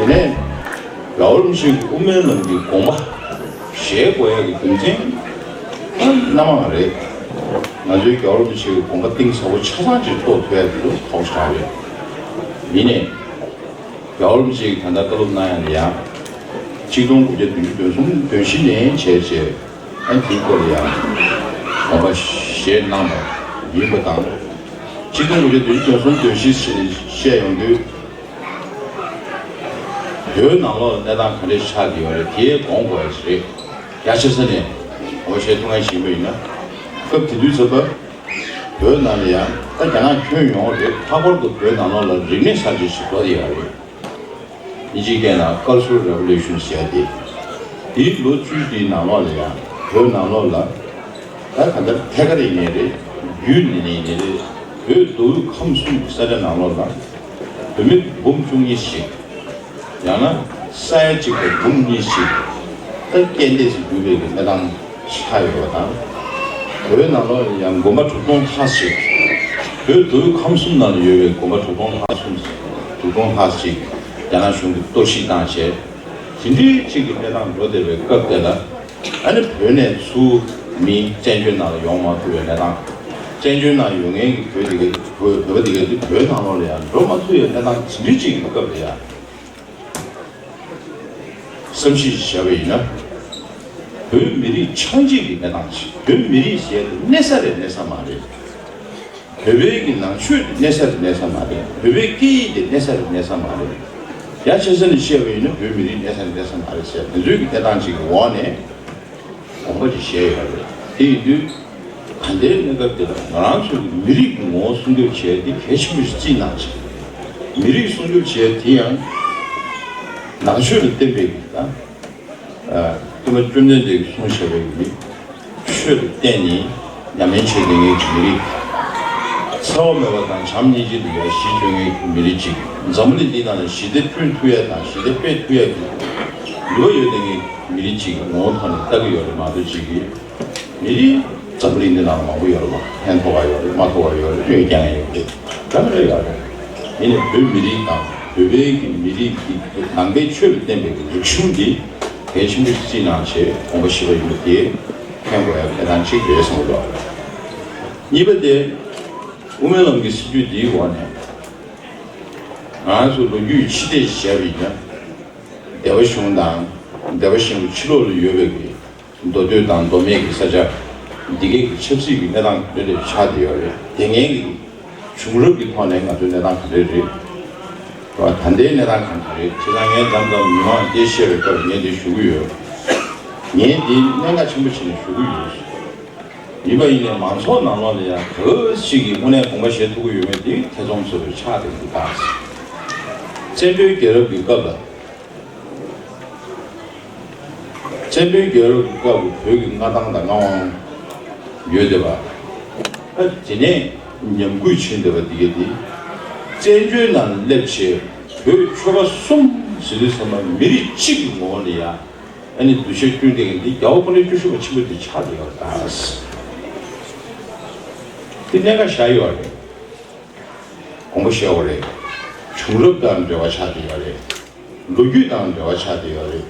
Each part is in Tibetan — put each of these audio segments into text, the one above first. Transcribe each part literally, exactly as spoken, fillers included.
དེ་ནས་རྒྱལ་བ་རིན་པོ་ཆེ་གི་དབུ་མའི་ལམ་གྱི་དགོངས་པ་བཞེས་དགོས་ཡ་གི་རྒྱུ་མཚན་རྣམ་མང་རེད། ང་ཚོའི་རྒྱལ་བ་རིན་པོ་ཆེ་གི་དགོངས་པ་གཏིང་ཟབ་པོ་ཆ་ཚང་ཅིག་རྟོགས་ཐུབ་ཡ་དེ་ཚོ་ཐོག་ཆགས་རེད། ཡིན་ནའི། རྒྱལ་བ་རིན་པོ་ཆེ་གིས་ད་ལྟ་བཀའ་སློབ་གནང་ཡ་ལ་ཡང་། ཆིག་སྟོང་དགུ་བརྒྱ་བདུན་ཅུ་དོན་གསུམ་དོན་བཞི་ནས་བྱས་བྱས་ཨ་དེའི་སྐོར་ལ་ཡང་དགོངས་པ་བཞེས་གནང་བ་ཡིན་པ་དང་། ཆིག་སྟོང་དགུ་བརྒྱ་བདུན་ཅུ་དོན་གསུམ་དོན་བཞི་བཤད་ཡོང་དུས། བོད་ནང་ལོགས་ལ་གནས་སྟངས་ག་འདྲས་ཆགས་ཀྱི་ཡོད་རེད་དེ་དགོངས་དགོས་ཡ་ཞིག་རེད། རྒྱ་ཆེ་ས་ནས་དགོངས་པ་བཞེས་ཐུབ་མཁན་ཞིག་ཡིན་པ་ཡིན་ན། སྐབས་དེ་དུས་ཚོད་པ། བོད་ནང་ལ་ཡང་ད་རྒྱ་ནག་ཁྱོན་ཡོངས་རེད། ལྷག་པར་དུ་བོད་ནང་ལོགས་ལ་རིག་གནས་གསར་བརྗེ་ཞིག་འགྲོ་བསྡད་ཡོད་རེད། དབྱིན་ཇིའི་སྐད་ནང་Cultural Revolution ཟེར་ཡ་དེ། དེའི་ལོ་བཅུ་དེའི་ནང་ལོགས་ལ་ཡང་བོད་ནང་ལོགས་ལ་ད་ག་འདྲ་ཐད་ཀར་ཡིན་ནའི་རེད། བརྒྱུད་ནས་ཡིན་ནའི་རེད། བོད་མདོ་དབུས་ཁམས་གསུམ་གྱི་ས་ཆ་ནང་ལོགས་ལ་བོད་མི་འབུམ་བཅུ་གཉིས་ཤིག་ཡང་ན་ས་ཡ་གཅིག་དང་འབུམ་གཉིས་ཤིག་ད་རྐྱེན་འདས་སུ་གྱུར་པའི་གི་གནས་སྟངས་ཆགས་ཡོད་པ་དང་། བོད་ནང་ལོགས་ཡང་དགོན་པ་དྲུག་སྟོང་ལྷག་ཞིག་བོད་མདོ་དབུས་ཁམས་གསུམ་ནང་ལ་ཡོད་པའི་དགོན་པ་དྲུག་སྟོང་ལྷག་གསུམ་དྲུག་སྟོང་ལྷག་ཞིག་རྒྱ་ནག་གཞུང་གིས་གཏོར་བཤིག་བཏང་བྱས། དེ་འདྲའི་གཅིག་གི་གནས་སྟངས་འགྲོ་བསྡད་པའི་སྐབས་དེ་ལ། ཨ་ནི་བོད་ནས་ཚུར་མི་བཙན་བྱོལ་ནང་ལ་ཡོང་མ་ཐུབ་པའི་གནས་སྟངས། བཙན་བྱོལ་ནང་ཡོད་མཁན་གྱི་བོད་དེ་གའི་བོད་བོད་པ་དེ་གའི་དེ་བོད་ནང་ལོགས་ལ་ཡང་འགྲོ་མ་ཐུབ་པའི་གནས་སྟངས་དེ་འདྲའི་གཅིག་གི་སྐབས་ལ་ཡང་། བསམ་གཞིག་བྱས་པ་ཡིན་ན། བོད་མི་རིགས་ཆགས་འཇིག་གི་གནས་སྟངས་ཤིག་བོད་མི་རིགས་ཟེར་དེ་གནས་ས་རེད་གནས་ས་མ་རེད། བོད་པའི་གི་ནང་ཆོས་དེ་གནས་ས་རེད་གནས་ས་མ་རེད། བོད་པའི་སྐད་ཡིག་དེ་གནས་ས་རེད་གནས་ས་མ་རེད། ཡ་ཆེ་ས་ནས་བཤད་པ་ཡིན་ན་བོད་མི་རིགས་གནས་ས་རེད་གནས་ས་མ་རེད་ཟེར་དེ་ཚོའི་གི་གནས་སྟངས་ཤིག་གི་འོག་ནས་དགོངས་པ་ཅིག་བཞེས་ཡོད་རེད། དེ་ཡིན་དུས། ད་ལྟའི་གནས་སྐབས་འདི་ལ་ང་རང་ཚོའི་མི་རིགས་ཀྱི་ངོ་བོ་སྲུང་སྐྱོབ་བྱེད་ཡ་འདི་གལ་ཆེན་པོ་ཞིག་བརྩིས་གནང་ཆེད། མི་རིགས་སྲུང་སྐྱོབ་བྱེད་ཡ་དེ་ཡང་ནང་ཆོས་ལ་བརྟེན་པའི་གི་དང་། སྟོན་པ་བཅོམ་ལྡན་འདས་ཀྱིས་གསུངས་བཞག་པའི་གི་ཆོས་ལ་བརྟེན་ནས་ཉམས་ལེན་བྱེད་མཁན་གྱི་མི་རིགས། འཚེ་བ་མེད་པ་དང་བྱམས་སྙིང་རྗེ་ལ་ཡ་གཞི་བཅོལ་མཁན་གྱི་མི་རིགས་གཅིག་འཛམ་བུ་གླིང་འདི་ནང་ལ་ཞི་བདེ་བསྐྲུན་ཐུབ་ཡ་དང་ཞི་བདེ་སྤེལ་ཐུབ་ཡ་གི་འདུན་པ་ཡོད་མཁན་གྱི་མི་རིགས་གཅིག་ངོ་བོ་ཐོག་ནས་ལྟ་གི་ཡོད་རེད་མ་གཏོགས་གཅིག་གིས། མི་རིགས་འཛམ་བུ་གླིང་འདི་ནང་མང་པོ་ཡོད་རེད་པ། ཕན་ཐོགས་པ་ཡོད་རེད། མ་ཐོགས་པ་ཡོད་རེད། གཡོན་བརྐྱང་ཡ་ཡོད་རེད། འདྲ་མི་འདྲ་ཡོད་རེད། ཡིན་ནའི་བོད་མི་རིགས་དང་བོད་པའི་གི་མི་རིགས་ཀྱི་ནང་པའི་ཆོས་ལ་བརྟེན་པའི་གི་རིག་གཞུང་འདི་གལ་ཆེན་པོ་ཞིག་བརྩིས་གནང་བྱས་དགོངས་པ་བཞེས་པ་ཡིན་པ་དེ་མཁྱེན་དགོས་ཡ་གལ་གནད་ཅིག་རེད་བསམ་གྱི་འདུག་གཉིས་པ་དེ་དབུ་མའི་ལམ་གྱི་སྲིད་བྱུས་འདིའི་འོག་ནས་ང་ཚོ་ལོ་རྒྱུས་ཕྱི་བལྟས་བྱས་པ་ཡིན་ན་སྡེ་པ་གཞུང་དང་སྡེ་པ་གཞུང་གི་ཕྱི་ལོགས་ལ་ཡོད་པའི་གི་མདོ་སྟོད་དང་མདོ་སྨད་ཀྱི་ས་ཆ་འདི་གའི་གི་ཆབ་སྲིད་ཀྱི་གནས་སྟངས་ག་འདྲ་ཆགས་བསྡད་ཡོད་རེད། དེ་སྔའི་གི་བྱུང་རབས་ཀྱི་ཐོག་ནས་ང་ཚོའི་གནས་སྟངས་ག་འདྲ་རེད། ད་ལྟའི་གནས་སྟངས་ག་འདྲ་རེད། བྱས་ཙང་ངས་མཚམས་མཚམས་མི་མང་འདིར་བཤད་པའི་སྐབས་ངས་འདི་ཞུ་གི་ཡོད། ངས་འདི་གནད་འགག་ཆེན་པོ་བྱས་ནས་ཞུ་གི་ཡོད། ཡིན་པ་ཡིན་ནའི་མང་ཚོགས་ནང་ལོགས་ལ་ཡང་ག་ཞིག་གིས་དངོས་གནས་དགོངས་པ་བཞེས་ཐུབ་ཀྱི་ཡོད་མེད་འདི་ཐེ་ཚོམ་ཟ་བའི་ཆ་དེ་འདུག་ག་བཙན་པོའི་རྒྱལ་རབས་ཀྱི་སྐབས་ལ། བཙན་པོའི་རྒྱལ་རབས་ཀྱི་སྐབས་ཀྱི་བོད་ཀྱི་མངའ་ཐང་དང་མངའ་དབང་ཡོད་བསྡད་པ། ཨ་དེ་ནས་ཉམས་རྒུད་ཕྱིན་བསྡད་པ་འདི་ག་འདི། བཙན་བྱོལ་ནང་སླེབས་བྱས་བོད་ཆོལ་ཁ་གསུམ་ཟེར་དུས་ཙམ་པ་མི་རིགས་གཅིག་གི་ངོ་བོ་ལ་ཡ། ཨ་ནི་འདུ་ཤེས་བསྐྲུན་བསྡད་མཁན་འདི་རྒྱལ་བ་སྐུ་ཕྲེང་བཅུ་བཞི་པ་ཆེན་པོ་འདི་ཆགས་བསྡད་ཡོད་རེད་ད། འདི་གནད་འགག་ཆགས་ཡོད་རེད། དགོངས་པ་བཞེས་པ་རེད། བྱུང་རབས་དང་འབྲེལ་བ་ཆགས་བསྡད་ཡོད་རེད། ལོ་རྒྱུས་དང་འབྲེལ་བ་ཆགས་བསྡད་ཡོད་རེད།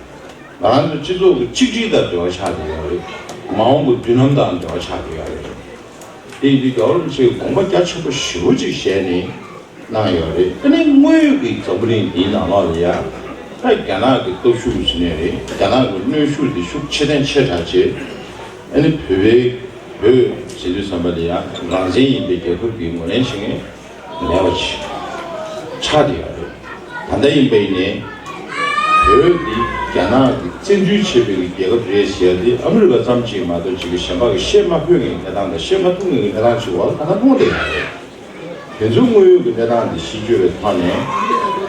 ང་རང་ཚོ་སྤྱི་ཚོགས་ཀྱི་གཅིག་སྒྲིལ་དང་འབྲེལ་བ་ཆགས་བསྡད་ཡོད་རེད། མ་འོངས་པའི་མདུན་ལམ་དང་འབྲེལ་བ་ཆགས་བསྡད་ཡོད་རེད། དེ་ཡིན་དུས་རྒྱལ་བ་རིན་པོ་ཆེས་དགོངས་པ་རྒྱ་ཆེན་པོ་ཞེ་པོ་ཅིག་བཞེས་ནས་གནང་ཡོད་རེད། དེ་ནས་དངོས་ཡོད་ཀྱི་འཛམ་བུ་གླིང་འདིའི་ནང་ལོགས་ལ་ཡ། ད་རྒྱ་ནག་གི་སྟོབས་ཤུགས་ཟེར་ནས་རེད། རྒྱ་ནག་གི་གནོན་ཤུགས་འདི་ཤུགས་ཆེ་ཐན་ཆེ་དྲགས་བྱས། ཨ་ནི་བོད་པའི་བོད་ཟེར་དུས་ཙམ་པ་ལ་ཡ་རང་བཙན་ཡིན་པའི་རྒྱལ་ཁབ་ཀྱི་ངོས་ལེན་བྱེད་མཁན་མེད་པ་ཅིག་ཆགས་བསྡད་ཡོད་རེད། ད་ལྟ་ཡིན་པ་ཡིན་ནའི་བོད་འདི་རྒྱ་ནག་གིས་བཙན་འཛུལ་བྱས་པའི་རྒྱལ་ཁབ་རེད་ཟེར་ཡ་འདི་ཨ་མི་རི་ཀ་ཙམ་ཅིག་མ་གཏོགས་ཅིག་གིས་གཞན་པ་གིས་བཤད་མ་ཕོད་མཁན་གྱི་གནས་སྟངས་དང་བཤད་མ་ཐུབ་མཁན་གྱི་གནས་སྟངས་ཅིག་འོག་ལ་ད་ལྟ་ལྷུང་བསྡད་ཡོད་རེད། དེ་ཚོའི་དངོས་ཡོད་ཀྱི་གནས་སྟངས་འདི་གཞི་བཅོལ་བའི་ཐོག་ནས་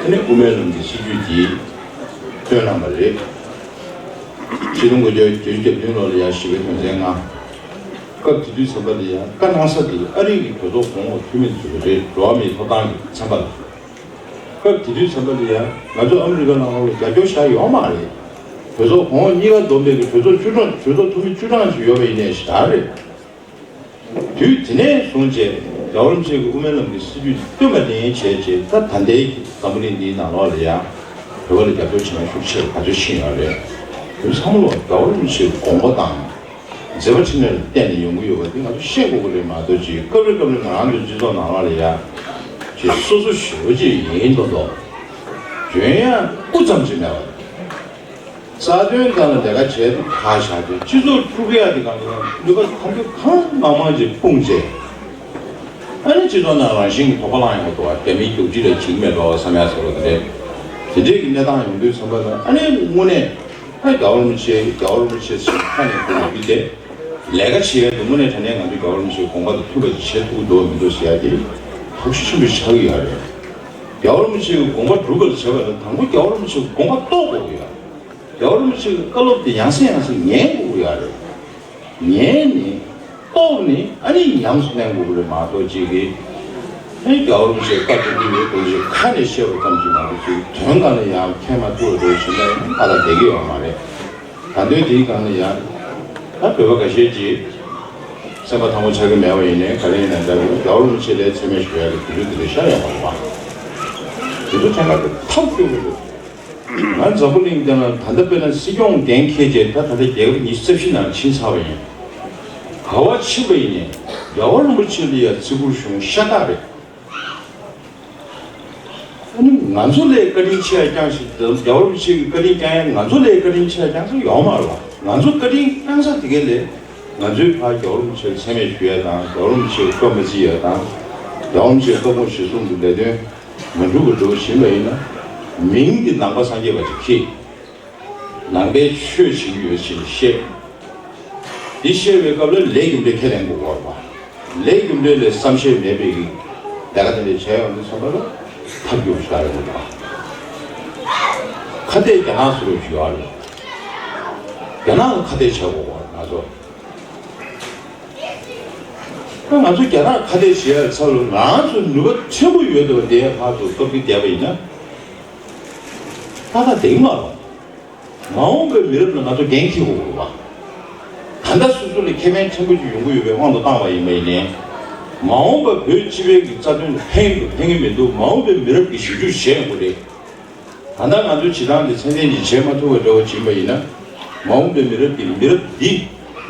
ཨ་ནི་དབུ་མའི་ལམ་གྱི་སྲིད་བྱུས་འདི་བཏོན་གནང་བ་རེད། ཆིག་སྟོང་དགུ་བརྒྱ་བརྒྱད་ཅུ་གྱ་བདུན་ལོ་ལ་ཡ་ཞི་བའི་དོན་ཚན་ལྔ། སྐབས་དེ་དུས་ཙམ་པ་ལ་ཡ་བཀའ་གནང་ས་དེ་ཨ་རི་གི་གྲོས་ཚོགས་གོང་འོག་འཐུས་མི་ཚོ་རེད། འགྲོ་བ་མིའི་ཐོབ་ཐང་གི་ཚན་པ་ལ། སྐབས་དེ་དུས་ཙམ་པ་ལ་ཡ་ང་ཚོ་ཨ་མི་རི་ཀ་ནང་ལོགས་ལ་རྒྱབ་སྐྱོར་བྱ་ཡོད་མ་རེད། གྲོས་ཚོགས་གོང་འོག་གཉིས་ཀ་བསྡོམས་པའི་གྲོས་ཚོགས་བཅུ་གྲངས་གྲོས་ཚོགས་འཐུས་མི་བཅུ་གྲངས་ཅིག་ཡོད་པ་ཡིན་ནའི་ཞེ་དྲག་རེད། དུས་དེ་ནས་བཟུང་བྱས་རྒྱལ་བ་རིན་པོ་ཆེ་གི་དབུ་མའི་ལམ་གྱི་སྲིད་བྱུས་བཏོན་པ་ནས་བྱས་བྱས་ད་ད་ལྟའི་འཛམ་བུ་གླིང་འདིའི་ནང་ལོགས་ལ་ཡང་བོད་པ་ལ་རྒྱབ་སྐྱོར་བྱེད་མཁན་ཤུགས་ཆེ་བ་ག་ཚོད་ཕྱིན་ཡོད་རེད། དེ་ཚང་མ་ལ་རྒྱལ་བ་རིན་པོ་ཆེའི་དགོངས་པ་དང་མཛད་པ་འཕྲིན་ལས་ལ་བརྟེན་ནས་ཡོང་གི་ཡོད་པ་འདི་ང་ཚོ་ཤེས་དགོས་ཀྱི་རེད་མ་གཏོགས་ཅིག་སྐབས་རེ་སྐབས་རེ་ང་རང་ཚོའི་སྤྱི་ཚོགས་ནང་ལོགས་ལ་ཡང་ཅིག་སོ་སོ་ཞེ་པོ་ཅིག་ཡིན་མདོག་མདོག་འཇོན་ཡང་སྤུ་ཙམ་ཅིག་མེད་པ་རེད། རྩ་དོན་སྒང་ལ་ལས་ཀ་བྱས་ཐུབ་ཁ་བཞག་རྒྱུ་སྤྱི་ཚོགས་དཀྲུག་ཡག་དེ་སྒང་ལ་ནུས་པ་གང་ཐུབ་གང་མང་མང་ཅིག་སྤུངས་བྱས། ཨ་ནི་སྤྱི་ཚོགས་ནང་རང་བཞིན་གྱི་དོགས་པ་ལངས་ཡོང་གི་འདུག་བ། རྒྱ་མིའི་རྒྱུག་ཁྱི་ལ་བྱིང་མེད་འགྲོ་བསམ་ཡག་ཟེར་བ་དེ་འདྲས། དེ་འདྲས་ཀྱི་གནས་སྟངས་ཡོང་དུས་ཙམ་པ་ལ་ཨ་ནི་དངོས་གནས་ཨ་རྒྱལ་བ་རིན་པོ་ཆེ་རྒྱལ་བ་རིན་པོ་ཆེ་ཟེར་ཁ་ནས་གོ་ཡོང་གི་དེ། ལས་ཀ་བྱེད་ཡག་དེ་དངོས་གནས་དྲང་གནས་ང་ཚོ་རྒྱལ་བ་རིན་པོ་ཆེའི་དགོངས་པ་དང་མཐུན་པ་ཅིག་བྱེད་ཐུབ་ཀྱི་འདུག་མི་འདུག་ཟེར་ཡག་དེ་ཐབས་ཤེས་ཆེན་པོ་ཆགས་ཀྱི་ཡོད་རེད། རྒྱལ་བ་རིན་པོ་ཆེའི་དགོངས་པ་སྒྲུབ་པར་བྱེད་པ་ལ་དང་པོ་རྒྱལ་བ་རིན་པོ་ཆེའི་དགོངས་པ་རྟོགས་དགོས་ཀྱི་ཡོད། རྒྱལ་བ་རིན་པོ་ཆེ་གི་བཀའ་སློབ་དེ་ཡང་སེ་ཡང་སེ་ཉན་དགོས་ཀྱི་ཡོད་རེད། ཉན་ནས་རྟོགས་ནས་ཨ་ནི་ཉམས་སུ་ལེན་དགོས་ཀྱི་རེད་མ་གཏོགས་ཅིག་གིས་ཨ་ནི་རྒྱལ་བ་རིན་པོ་ཆེའི་བཀའ་སྒྲུབ་ཀྱི་ཡོད་དགོས་ཅིག་ཁ་ནས་བཤད་པ་ཙམ་གྱིས་མ་གཏོགས་ཅིག་དོན་གང་ལ་ཡང་ཁྱེད་མ་ཐུག་པ་འགྲོ་བཞིན་པ་ཡང་ཨ་ལ་བསྡད་ཀྱི་ཡོད་མ་རེད། ད་དུང་དེའི་སྒང་ལ་ཡང་ད་བོད་པ་འགའ་ཤས་ཀྱིས་སེམས་པ་ཐང་པོ་ཆགས་ཀྱི་མེད་པ་ཡིན་ནའི་ག་རེ་ཡིན་ན་འདྲ་བོ་རྒྱལ་བ་རིན་པོ་ཆེ་ལ་མཚན་སྨད་ཞུ་ཡག་གི་དུས་ཚོད་དེ་འདྲ་ཤར་ཡོང་བ་རེད་པ། དེ་ཚོ་ཐད་ཀར་དུ་ཐག་གཅོད་དགོས་འདུག་ང་འཛམ་བུ་གླིང་སྟེང་ལ་ད་ལྟ་དཔེར་ན་སྲིད་སྐྱོང་འགན་འཁྱེར་བྱས་ད་ད་ལྟ་རྒྱལ་ཁབ་ཉི་ཤུ་རྩ་བཞི་ནང་ཕྱིན་ཚར་བ་ཡིན། ག་བ་ཕྱིན་པ་ཡིན་ནའི་རྒྱལ་བ་རིན་པོ་ཆེ་ལ་ཡ་བརྩི་བཀུར་ཞུ་ཤ་སྟག་རེད། ཨ་ནི་ང་ཚོ་ལས་བཀའ་དྲིན་ཆེ་བ་རྐྱང་ཞིག་དང་རྒྱལ་བ་རིན་པོ་ཆེ་གི་བཀའ་དྲིན་བསྐྱང་ཡ་ང་ཚོ་ལས་བཀའ་དྲིན་ཆེ་བ་རྐྱང་ཞིག་ཡོད་མ་རེད་བ། ང་ཚོ་བཀའ་དྲིན་བསྐྱང་ས་དེ་ག་ལས་ང་ཚོའི་ཕར་རྒྱལ་བ་རིན་པོ་ཆེ་ལ་མཚན་སྨད་ཞུ་ཡ་དང་རྒྱལ་བ་རིན་པོ་ཆེ་གི་བཀའ་མ་བརྩི་ཡ་དང་རྒྱལ་བ་རིན་པོ་ཆེ་གི་བཀའ་དགོངས་གཞིར་བཟུང་གི་ལས་དོན་མ་འགྲུབ་པ་འགྲོ་བཞིན་པ་ཡིན་ན། མིང་འདི་ནང་པ་སངས་རྒྱས་པ་ཅིག་ཁྱེར། ནང་པའི་ཆོས་བྱེད་ཀྱི་ཡོད་ཅེས་བཤད། འདི་བཤད་པའི་སྐབས་ལ་ལས་རྒྱུ་འབྲས་ཁས་ལེན་དགོས་པ། ལས་རྒྱུ་འབྲས་ལ་བསམ་ཤེས་མེད་པའི་གི་ལས་ཀ་དེ་འདྲ་བྱས་ཡོང་དུས་ཙམ་པ་ལ་ཐབས་སྐྱོ་པོ་ཞིག་ཡོང་གི་འདུག་ཁ་གཏད་རྒྱ་ནག་སུ་རུ་ཞུ་བ་རེད། རྒྱ་ནག་ལ་ཁ་གཏད་བྱ་དགོས་པ་ང་ཚོ། ད་ང་ཚོ་རྒྱ་ནག་ཁ་གཏད་བྱེད་ཡ་ཚབ་ལ་ང་ཚོ་ནུས་པ་ཆེན་པོ་ཡོད་འདུག་དེ་ཕར་ཚུར་སྟོབས་ཀྱིས་བསྡད་པ་ཡིན་ན་ཏག་ཏག་བསྡད་ཀྱི་མ་རེད། མ་འོངས་པའི་མི་རབས་ལ་ང་ཚོ་འགན་འཁྱེར་དགོས་པ། ད་ལྟ་སོ་སོ་ལ་ཁེ་ཕན་ཕྲན་བུ་ཅིག་ཡོང་གི་ཡོད་པའི་དབང་དུ་བཏང་བ་ཡིན་པ་ཡིན་ནའི། མ་འོངས་པ་བོད་སྤྱི་པའི་གི་རྩ་དོན་ལ་ཕན་གི་ཕན་གི་མི་འདུག་མ་འོངས་པའི་མི་རབས་ཀྱིས་ཞིབ་འཇུག་བྱེད་ཡོང་གི་རེད། ད་ལྟ་ང་ཚོའི་བྱེད་སྟངས་འདི་ཚད་ལྡན་ཅིག་བྱེད་མ་ཐུབ་པ་འདྲ་བོ་ཅིག་ཡིན་པ་ཡིན་ན། མ་འོངས་པའི་མི་རབས་ཀྱིས་མི་རབས་འདི་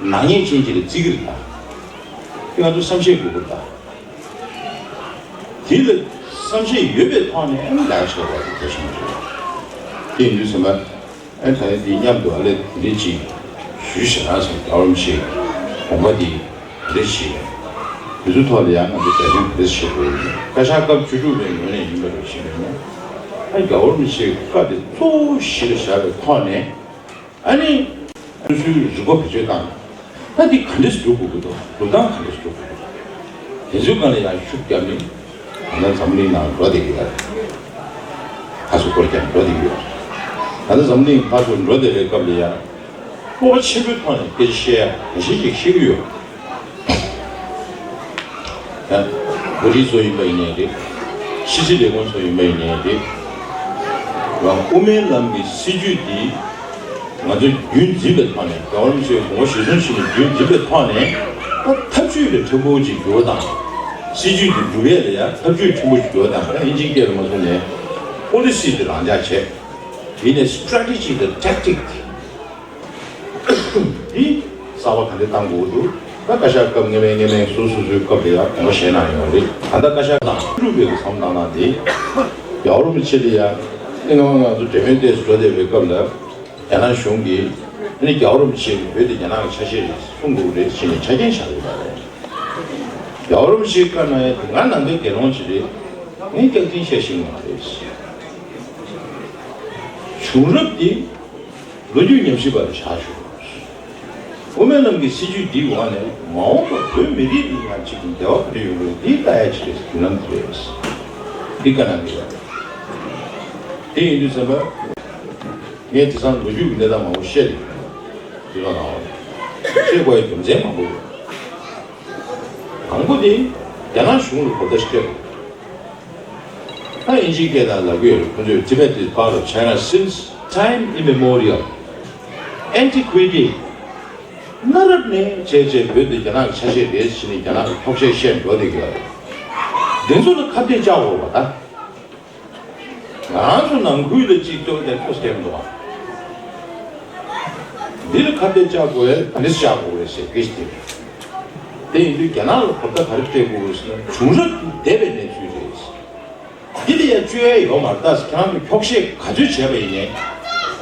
ནག་ཉེས་ཅན་ཅིག་ལ་བརྩི་གི་རེད་ད། དེ་ང་ཚོ་བསམ་ཤེས་དགོས་ཀྱི་རེད་ད། དེ་ལ་བསམ་ཤེས་ཡོད་པའི་ཐོག་ནས་ཨ་ནི་ལས་ཀ་བྱེད་དགོས་པ་དེ་གལ་ཆེན་པོ་རེད། དེ་ཡིན་དུས་ཙམ་པ། ཨ་ནི་ད་ནི་འདི་མཉམ་དུ་ཨ་ལས་དེ་འདྲས་ཅིག་ཞུས་ཞེ་དྲག་སོང་། རྒྱལ་བ་རིན་པོ་ཆེའི་དགོངས་པ་འདི་ག་རེ་བྱེད། དེ་ཚོའི་ཐོག་ལ་ཡང་ང་ཚོ་འབད་བརྩོན་ག་རེ་བྱེད་དགོས་ཡིན། བཀའ་ཤག་སྐབས་བཅུ་དྲུག་པའི་ངོས་ནས་ཡིན་པ་རེད་བྱས་པས་ན། ཨ་རྒྱལ་བ་རིན་པོ་ཆེའི་བཀའ་དེ་གཙོ་བོ་གཞི་ལ་བཞག་པའི་ཐོག་ནས། ཨ་ནི། སོ་སོའི་རིག་པ་བེད་སྤྱོད་བཏང་། ད་འདི་ག་འདྲས་སྒྲུབ་དགོས་ཀྱི་འདུག་སྒྲུབ་སྟངས་ག་འདྲས་སྒྲུབ་དགོས་ཀྱི་འདུག་དེ་ཚོའི་སྒང་ལ་ཡང་ཤུགས་བརྒྱབ་ནས་ད་ལྟ་འཛམ་གླིང་ནང་འགྲོ་བསྡད་ཀྱི་ཡོད་རེད། ཕར་ཚུར་སྐོར་རྒྱབ་འགྲོ་བསྡད་ཀྱི་ཡོད་རེད། ད་ལྟ་འཛམ་གླིང་ཕར་ཚུར་འགྲོ་བསྡད་པའི་སྐབས་ལ་ཡང་། སྤོབས་པ་ཆེན་པོའི་ཐོག་ནས་སྐད་ཆ་བཤད་ཡ་འགའ་ཤས་ཅིག་བཤད་ཀྱི་ཡོད། ཡང་། བོད་རིགས་ཚོ་ཡིན་པ་ཡིན་ནའི་རེད། ཕྱི་སྲིད་ལས་ཁུངས་ཚོ་ཡིན་པ་ཡིན་ནའི་རེད། ཡང་དབུ་མའི་ལམ་གྱི་སྲིད་བྱུས་འདི་ང་ཚོས་རྒྱུན་འཛིན་པའི་ཐོག་ནས་རྒྱལ་བ་རིན་པོ་ཆེའི་དགོངས་པ་གཞིར་བཟུང་བྱས་ནས་རྒྱུན་འཛིན་པའི་ཐོག་ནས་ད་ཐབས་ཇུས་ལ་ཕྲན་བུ་ཅིག་འགྱུར་བ་དང་། སྲིད་བྱུས་འདི་འགྲུབ་ཡས་ལ་ཡང་ཐབས་ཇུས་ཕྲན་བུ་ཅིག་འགྱུར་བ་དང་། ད་ཨིན་ཇིའི་སྐད་ལ་མ་སོང་ནས་པོ་ལི་སི་འདི་རང་འཇགས་བྱས། དེ་ནས་སི་ཊེ་རེ་ཊི་ཇི་དང་ཊེག་ཊིག་འདི་གསར་པ་ག་འདྲ་བཏང་དགོས་འདུག་ད་བཀའ་ཤག་སྐབས་སྔོན་མའི་སྔོན་མའི་སོ་སོ་སོའི་སྐབས་ལ་ཡང་དགོངས་པ་བཞེས་གནང་ཡོད་རེད། ད་ལྟ་བཀའ་ཤག་དང་ཀྲུའུ་བའི་བསམ་བློ་བཏང་སྟངས་འདི་རྒྱལ་བ་རིན་པོ་ཆེ་ལ་ཡང་། སྔོན་མ་ང་ཚོ་འབྲེལ་མོལ་ཏོག་ཙམ་འགྲོ་བསྡད་པའི་སྐབས་ལ་རྒྱ་ནག་གཞུང་གིས་ཨ་ནི་རྒྱལ་བ་རིན་པོ་ཆེ་གིས་བོད་དེ་རྒྱ་ནག་གི་ཆ་ཤས་རེད་གསུང་དགོས་རེད་ཟེར་ནས་ཆ་རྐྱེན་བཞག་ཡོད་པ་རེད། རྒྱལ་བ་རིན་པོ་ཆེས་བཀའ་གནང་ཡ་དེ་ང་ནང་པའི་དགེ་སློང་ཅིག་རེད། ངས་སྐྱག་རྫུན་བཤད་ཤེས་ཀྱི་མ་རེད། བྱུང་རབས་དེ་ལོ་རྒྱུས་ཉམས་ཞིབ་པ་ལ་བཞག་ཞུ། དབུ་མའི་ལམ་གྱི་སྲིད་བྱུས་འདིའི་འོག་ནས་མ་འོངས་པར་བོད་མི་རིགས་འདི་ཡང་གཅིག་གི་འབྲེལ་བ་ག་རེ་ཡོང་དགོས་འདི་ལྟ་ཡ་ཅིག་རེད། མདུན་ལམ་དེ་རེད། འདི་བཀའ་གནང་གི་ཡོད་རེད། དེ་ཡིན་དུས་ཙམ་པ། ངས་དེང་སང་ལོ་རྒྱུས་ཀྱི་གནས་སྟངས་མང་པོ་བཤད་རེད། དེ་ལ་ནའོ། བཤད་དགོས་ཡ་རྒྱུ་མཚན་མང་པོ་ཡོད། དང་པོ་དེ་རྒྱ་ནག་གཞུང་ལ་གོ་བརྡ་སྤྲད་དགོས། ད་ཨིན་ཇིའི་སྐད་ནང་ལབ་ཀྱི་ཡོད་རེད། ཁོ་ཚོས Tibet is part of China since time immemorial། Antiquity། གནའ་རབས་ནས་བྱས་བྱས་བོད་འདི་རྒྱ་ནག་གི་ཆ་ཤས་རེད་ཟེར་ནས་རྒྱ་ནག་གི་འཁྱོག་བཤད་བཤད་འགྲོ་བསྡད་ཀྱི་ཡོད་རེད། འདི་ཚོ་ལ་ཁ་གཏད་བཅག་དགོས་པ་ད། ང་རང་ཚོ་ནང་ཁུལ་ལ་གཅིག་སྐྱོ་བ་དེ་ཐོག་སྐྱེལ་འདུག་ཨ། འདི་ལ་ཁ་གཏད་བཅག་དགོས་པས་ག་འདྲས་བཅག་དགོས་རེད་ཟེར་སྐད་ཆ་དེ་རེད། དེ་ཡིན་དུས་རྒྱ་ནག་ལ་གོ་བརྡ་ག་རེ་སྤྲད་དགོས་རེད་ཟེར་ན། བྱུང་རབས་དེ་འདས་པའི་གནས་ཚུལ་རེད། འདི་ལ་ཡང་བཅོས་ཡ་ཡོད་མ་རེད། ད་ཁྱེད་རང་ཚོ་འཁྱོག་བཤད་ག་ཚོད་བྱས་པ་ཡིན་ནའི།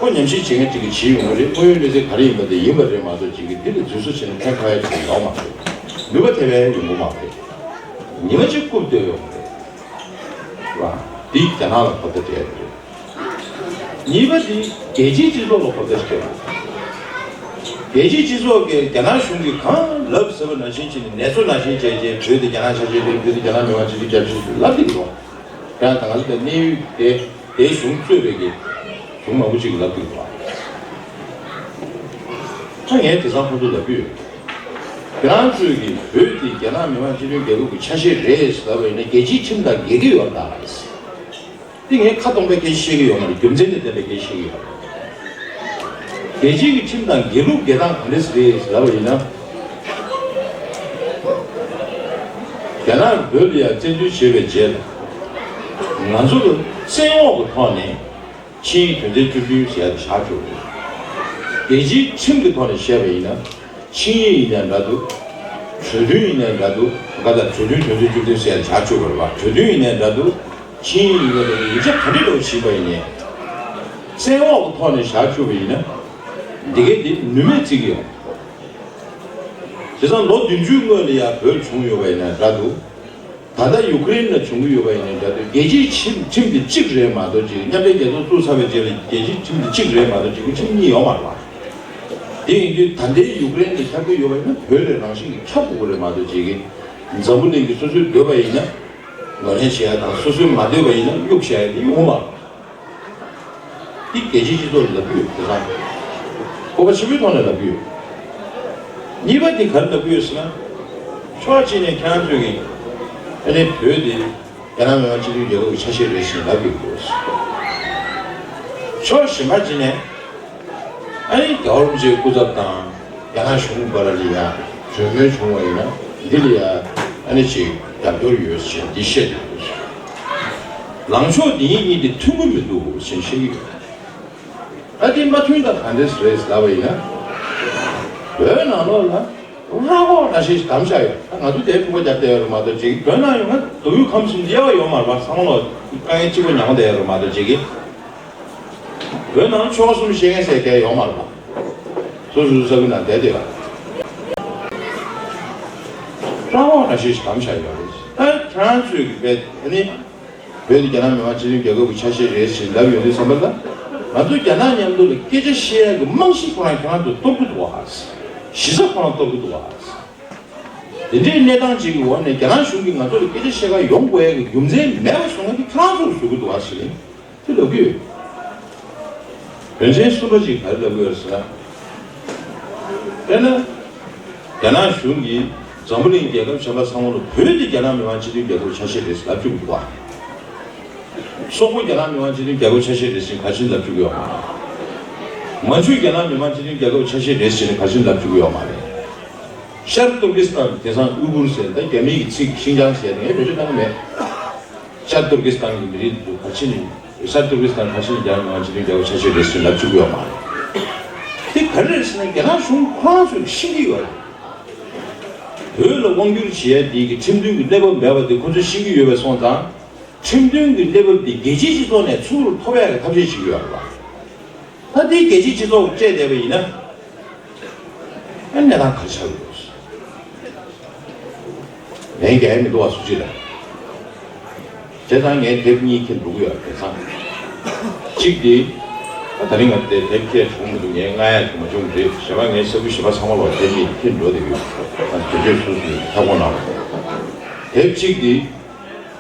ཁོ་ཉམས་ཞིབ་བྱེད་མཁན་ཅིག་གིས་བྱེད་ཡོང་གི་རེད། དངོས་ཡོད་གནས་ཚུལ་ག་རེ་ཡིན་པ་དེ་ཡིན་པ་རེད་མ་གཏོགས་ཅིག་གིས་འདི་ལ་རྫུན་བཟོ་བྱས་ནས་ཕན་ཐོགས་ཡ་ཅིག་ཡོད་མ་རེད། ནུས་པ་དེ་བས་ཡོང་གི་མ་རེད། ཉི་མ་གཅིག་རྐུབ་སྟོད་ཡོང་གི་རེད། ར། འདི་རྒྱ་ནག་ལ་གོ་བརྡ་སྤྲད་ཡ་རེད། གཉིས་པ་དེ་རྒྱལ་སྤྱིའི་སྤྱི་ཚོགས་ལ་གོ་བརྡ་ཞིག་སྤྲད་པ། རྒྱལ་སྤྱིའི་སྤྱི་ཚོགས་ཀྱིས་རྒྱ་ནག་གཞུང་གིས་གང་ལབ་ཟེར་བ་ནང་བཞིན་བྱས་ནས་ནེ་ཙོ་ནང་བཞིན་བྱས་རྗེས་བོད་དེ་རྒྱ་ནག་ཆ་ཤས་རེད། བོད་དེ་རྒྱ་ནག་མི་དམངས་སྤྱི་འཐུས་རྒྱབ་ཤིག་ལབ་ཀྱི་འདུག་ཡང་ད་ག་ལ་དེ་གནས་ཡུལ་དེ་དེའི་གཞུང་གཙོས་པའི་གི་གཞུང་མང་པོ་ཅིག་གིས་ལབ་ཀྱི་འདུག་ད་ངས་དེང་སང་ཁོང་ཚོ་ལབ་ཀྱི་ཡོད། ཁྱེད་རང་ཚོས་ཀྱིས་བོད་དེ་རྒྱ་ནག་མི་དམངས་སྤྱི་མཐུན་རྒྱལ་ཁབ་ཀྱི་ཆ་ཤས་རེད་ཟེར་ལབ་པ་ཡིན་ན་རྒྱལ་སྤྱིའི་ཁྲིམས་དང་འགལ་གྱི་ཡོད་རེད་ད། དེ་ངས་ཁ་སྟོང་པའི་སྐད་ཆ་བཤད་ཀྱི་ཡོད་མ་རེད། རྒྱུ་མཚན་དང་ལྡན་པའི་སྐད་ཆ་བཤད་ཀྱི་ཡོད་རེད། རྒྱལ་སྤྱིའི་གི་ཁྲིམས་དང་འགལ་ལུགས་འགལ་སྟངས་ག་འདྲས་རེད་ཟེར་ལབ་པ་ཡིན་ན། རྒྱ་ནག་གིས་བོད་ལ་ཡང་བཙན་འཛུལ་བྱས་པའི་རྗེས་ལ། ང་ཚོ་ལ་བཙན་འོག་གི་ཐོག་ནས་ཆིངས་ཡིག་དོན་ཚན་བཅུ་བདུན་ཟེར་ཡ་དེ་བཞག་བཅུག་རེད། རྒྱལ་སྤྱིའི་ཁྲིམས་ཀྱི་ཐོག་ནས་བཤད་པ་ཡིན་ན། ཆིངས་ཡིག་ཡིན་ནའི་འདྲ་འདུག་གྲོས་མཐུན་ཡིན་ནའི་འདྲ་འདུག་ག་ད་གྲོས་མཐུན་དོན་ཚན་བཅུ་བདུན་ཟེར་ཡ་དེ་བཞག་བཅུག་དགོས་རེད་པ། གྲོས་མཐུན་ཡིན་ནའི་འདྲ་འདུག་ཆིངས་ཡིག་ཡིན་ནའི་འདྲ་འདུག་ཡིག་ཆ་ག་འདྲ་འདྲ་བོ་ཞིག་ཡིན་པ་ཡིན་ནའི། བཙན་འོག་གི་ཐོག་ནས་བཞག་བཅུག་པ་ཡིན་ན། འདི་གའི་འདི་ནུས་མེད་བརྩི་གི་ཡོད། བྱས་ཙང་ལོ་བདུན་ཅུའི་སྔོན་ལ་ཡང་བོད་བྱུང་ཡོད་པ་ཡིན་ན་འདྲ་འདུག་ད་ལྟ་ཡུ་ཀེ་རེན་ལ་བྱུང་གི་ཡོད་པ་ཡིན་ན་འདྲ་འདུག་རྒྱལ་སྤྱིའི་ཁྲིམས་ཁྲིམས་དེ་གཅིག་རེད་མ་གཏོགས་ཅིག་མཉམ་འབྲེལ་རྒྱལ་ཚོགས་བཙུགས་ཚར་བའི་རྗེས་ལ་རྒྱལ་སྤྱིའི་ཁྲིམས་དེ་གཅིག་རེད་མ་གཏོགས་ཅིག་ཁྲིམས་གཉིས་ཡོད་མ་རེད་པ། དེ་ཡིན་དུས་ད་ལྟའི་ཡུ་ཀེ་རེན་གྱིས་ཁྱབ་ཀྱི་ཡོད་པ་ཡིན་ན་བོད་ལ་རང་བཞིན་གྱིས་ཁྱབ་དགོས་ཀྱི་རེད་མ་གཏོགས་ཅིག་འཛམ་བུ་གླིང་གིས་སོ་སོས་འདོད་པ་ཡིན་ན་ངོས་ལེན་བྱེད་ཡ་དང་། སོ་སོས་མ་འདོད་པ་ཡིན་ན་གཡུག་བྱ་ཡ་དེ་ཡོང་མ་རེད། འདི་རྒྱལ་སྤྱིའི་སྤྱི་ཚོགས་ལ་ལབ་ཀྱི་ཡོད། དེ་ཚང་སྤོབས་པ་ཆེན་པོའི་ཐོག་ནས་ལབ་ཀྱི་ཡོད། གཉིས་པ་འདི་ག་རེ་ལབ་ཀྱི་ཡོད་ཟེར་ན། ཕྱོགས་གཅིག་ནས་ཁྱེད་རང་ཚོས་ཀྱིས་ཨ་ནི་བོད་དེ་རྒྱ་ནག་མི་དམངས་སྤྱི་མཐུན་རྒྱལ་ཁབ་ཀྱི་ཆ་ཤས་རེད་ཟེར་ལབ་ཀྱི་ཡོད། ཕྱོགས་གཞན་པ་གཅིག་ནས་ཨ་ནི་རྒྱལ་བ་རིན་པོ་ཆེའི་སྐུ་ཚབ་དང་། རྒྱ་ནག་གཞུང་བར་ལ་ཡ་གྲོས་མོལ་བྱུང་བ་ཡིན་ན་འདི་ལ་ཡ་ཨ་ནི་ཅིག་རྒྱབ་སྐྱོར་ཡོད་ཅེས་འདི་བཤད་འདུག་ལངས་ཕྱོགས་འདི་གཉིས་དེ་མཐུན་གྱི་མི་འདུག་ཅེས་བཤད་ཀྱི་ཡོད། ཨ་འདི་མ་མཐུན་ད་ག་འདྲས་རེད་ལབ་པ་ཡིན་ན། བོད་ནང་ལོགས་ལ་ར་ཧོ་ན་ཤེས་ཤིག་བདམས་བཞག་ཡོད། ད་ང་ཚོ་དེའི་ཕུང་པོ་རྒྱབ་བསྡད་ཡོད་རེད་མ་གཏོགས་ཅིག་བོད་ནང་ཡོང་ན་སྡུག་ཡུས་ཁམས་གསུམ་དབྱེ་བ་ཡོད་མ་རེད་པ། ཚང་མ་ལོག་དཀའ་ངལ་གཅིག་པ་མྱངས་བསྡད་ཡོད་རེད་མ་གཏོགས་ཅིག་བོད་ནང་ཆོལ་ཁ་གསུམ་ཤེས་མཁན་ཟེར་མཁན་ཡོད་མ་རེད་པ། སོ་སོའི་ས་ཁུལ་ནང་བསྡད་བསྡད་པ། རང་དབང་རང་བཞིན་ཞིག་བདམས་བཞག་ཡོད་རེད། ད་ཁྱེད་རང་ཚོས་ཀྱི་བས་ཨ་ནི། བོད་དེ་རྒྱ་ནག་མི་དམངས་སྤྱི་མཐུན་རྒྱལ་ཁབ་ཀྱི་ཆ་ཤས་རེད་ཅེས་ལབ་ཡོང་དུས་ཙམ་པ་ལ། ང་ཚོ་རྒྱ་ནག་མཉམ་དུ་ལ་སྐད་ཆ་བཤད་ཡག་གི་རྨང་གཞི་ཁོ་རང་ཁྱེད་རང་ཚོ་གཏོར་གི་འདུག་ག་གཞི་རྩ་ཁོ་རང་གཏོར་གི་འདུག་ག་དེ་འདྲའི་གནས་སྟངས་ཅིག་གི་འོག་ནས་རྒྱ་ནག་གཞུང་གིས་ང་ཚོ་ལ་སྐད་ཆ་བཤད་ག་ཡོང་དགོས་ཡག་གི་རྒྱུ་མཚན་མེད་པ་བཟོ་མཁན་དེ་ཁྱེད་རང་ཚོ་བཟོ་གི་འདུག་ག་ཞེས་དེ་ལབ་ཀྱི་ཡོད། དོན་ཚན་གསུམ་པ་ཅིག་ག་རེ་ལབ་ཀྱི་ཡོད་ཟེར་ན། དཔེར་ན། རྒྱ་ནག་གཞུང་གིས་འཛམ་བུ་གླིང་རྒྱལ་ཁབ་གཞན་པ་ཚང་མ་ལ་བོད་དེ་རྒྱ་ནག་མི་དམངས་སྤྱི་མཐུན་རྒྱལ་ཁབ་ཆ་ཤས་རེད་ཟེར་ལབ་བཅུག་གི་འདུག་ག་སོག་པོ་རྒྱ་ནག་མི་དམངས་སྤྱི་མཐུན་རྒྱལ་ཁབ་ཆ་ཤས་རེད་ཟེར་ག་ཅིག་ལབ་བཅུག་གི་ཡོད་མ་རེད། མན་ཇུ་རྒྱ་ནག་མི་དམངས་སྤྱི་མཐུན་རྒྱལ་ཁབ་ཆ་ཤས་རེད་ཟེར་ག་ཅིག་ལབ་བཅུག་གི་ཡོད་མ་རེད། ཤར་ཏུར་ཀི་སི་ཐན་དེང་སང་ཨུ་གུར་ཟེར་ད་རྒྱ་མིའི་གི་ཚིག་ཤིན་ཅང་ཟེར་ངས་བེད་སྤྱོད་བཏང་གི་མེད། ཤར་ཏུར་ཀི་སི་ཐན་གྱི་མི་རིགས་དེ་ཚོ་ག་ཅི་ནས་ཤར་ཏུར་ཀི་སི་ཐན་ག་ཅི་ནས་རྒྱ་ནག་སྤྱི་མཐུན་རྒྱལ་ཁབ་ཆ་ཤས་རེད་ཟེར་ལབ་བཅུག་གི་ཡོད་མ་རེད། དེ་ག་རེ་རེད་ཟེར་ན་རྒྱ་ནག་གཞུང་ཁོ་རང་ཚོས་ཤེས་ཀྱི་ཡོད་རེད། བོད་ལ་དབང་བསྒྱུར་བྱེད་ཡ་དེ་གི་ཁྲིམས་མཐུན་གྱི་གནས་བབ་མེད་པ་དེ་ཁོ་ཚོས་ཤེས་ཀྱི་ཡོད་པའི་སོང་ཙང་། ཁྲིམས་མཐུན་གྱི་གནས་བབ་དེ་རྒྱལ་སྤྱིའི་སྤྱི་ཚོགས་ནས་ཚུར་ཐོབ་ཡ་གི་ཐབས་ཤེས་བྱེད་ཀྱི་ཡོད་རེད་པ། ད་དེ་རྒྱལ་སྤྱིའི་སྤྱི་ཚོགས་སྤྲད་བསྡད་པ་ཡིན་ན། ཨ་གནས་སྟངས་ག་རེ་ཆགས་ཡོད། ལན་རྒྱག་ཡ་མི་འདུག་བ་སུ་གཅིག་ལ། བྱས་ཙང་ངས་དེབ་གཉིས་ཁྱེར་འགྲོ་གི་ཡོད་རེད་ཙང་། གཅིག་དེ། ད་ད་རིང་ང་དེ་དེབ་ཁྱེར་བྱུང་མི་འདུག་ངས་མངགས་ཡ་དེ་མ་བྱུང་རེད། གཞན་པ་ངའི་ས་ཁུལ་གཞན་པ་ཚང་མ་ལ་དེབ་གཉིས་ཁྱེར་འགྲོ་བསྡད་ཡོད། ད་དེ་ཚོས་སུ་སུ་ཁྱབ་ཁོངས་གནང་རོགས། དེབ་གཅིག་དེ།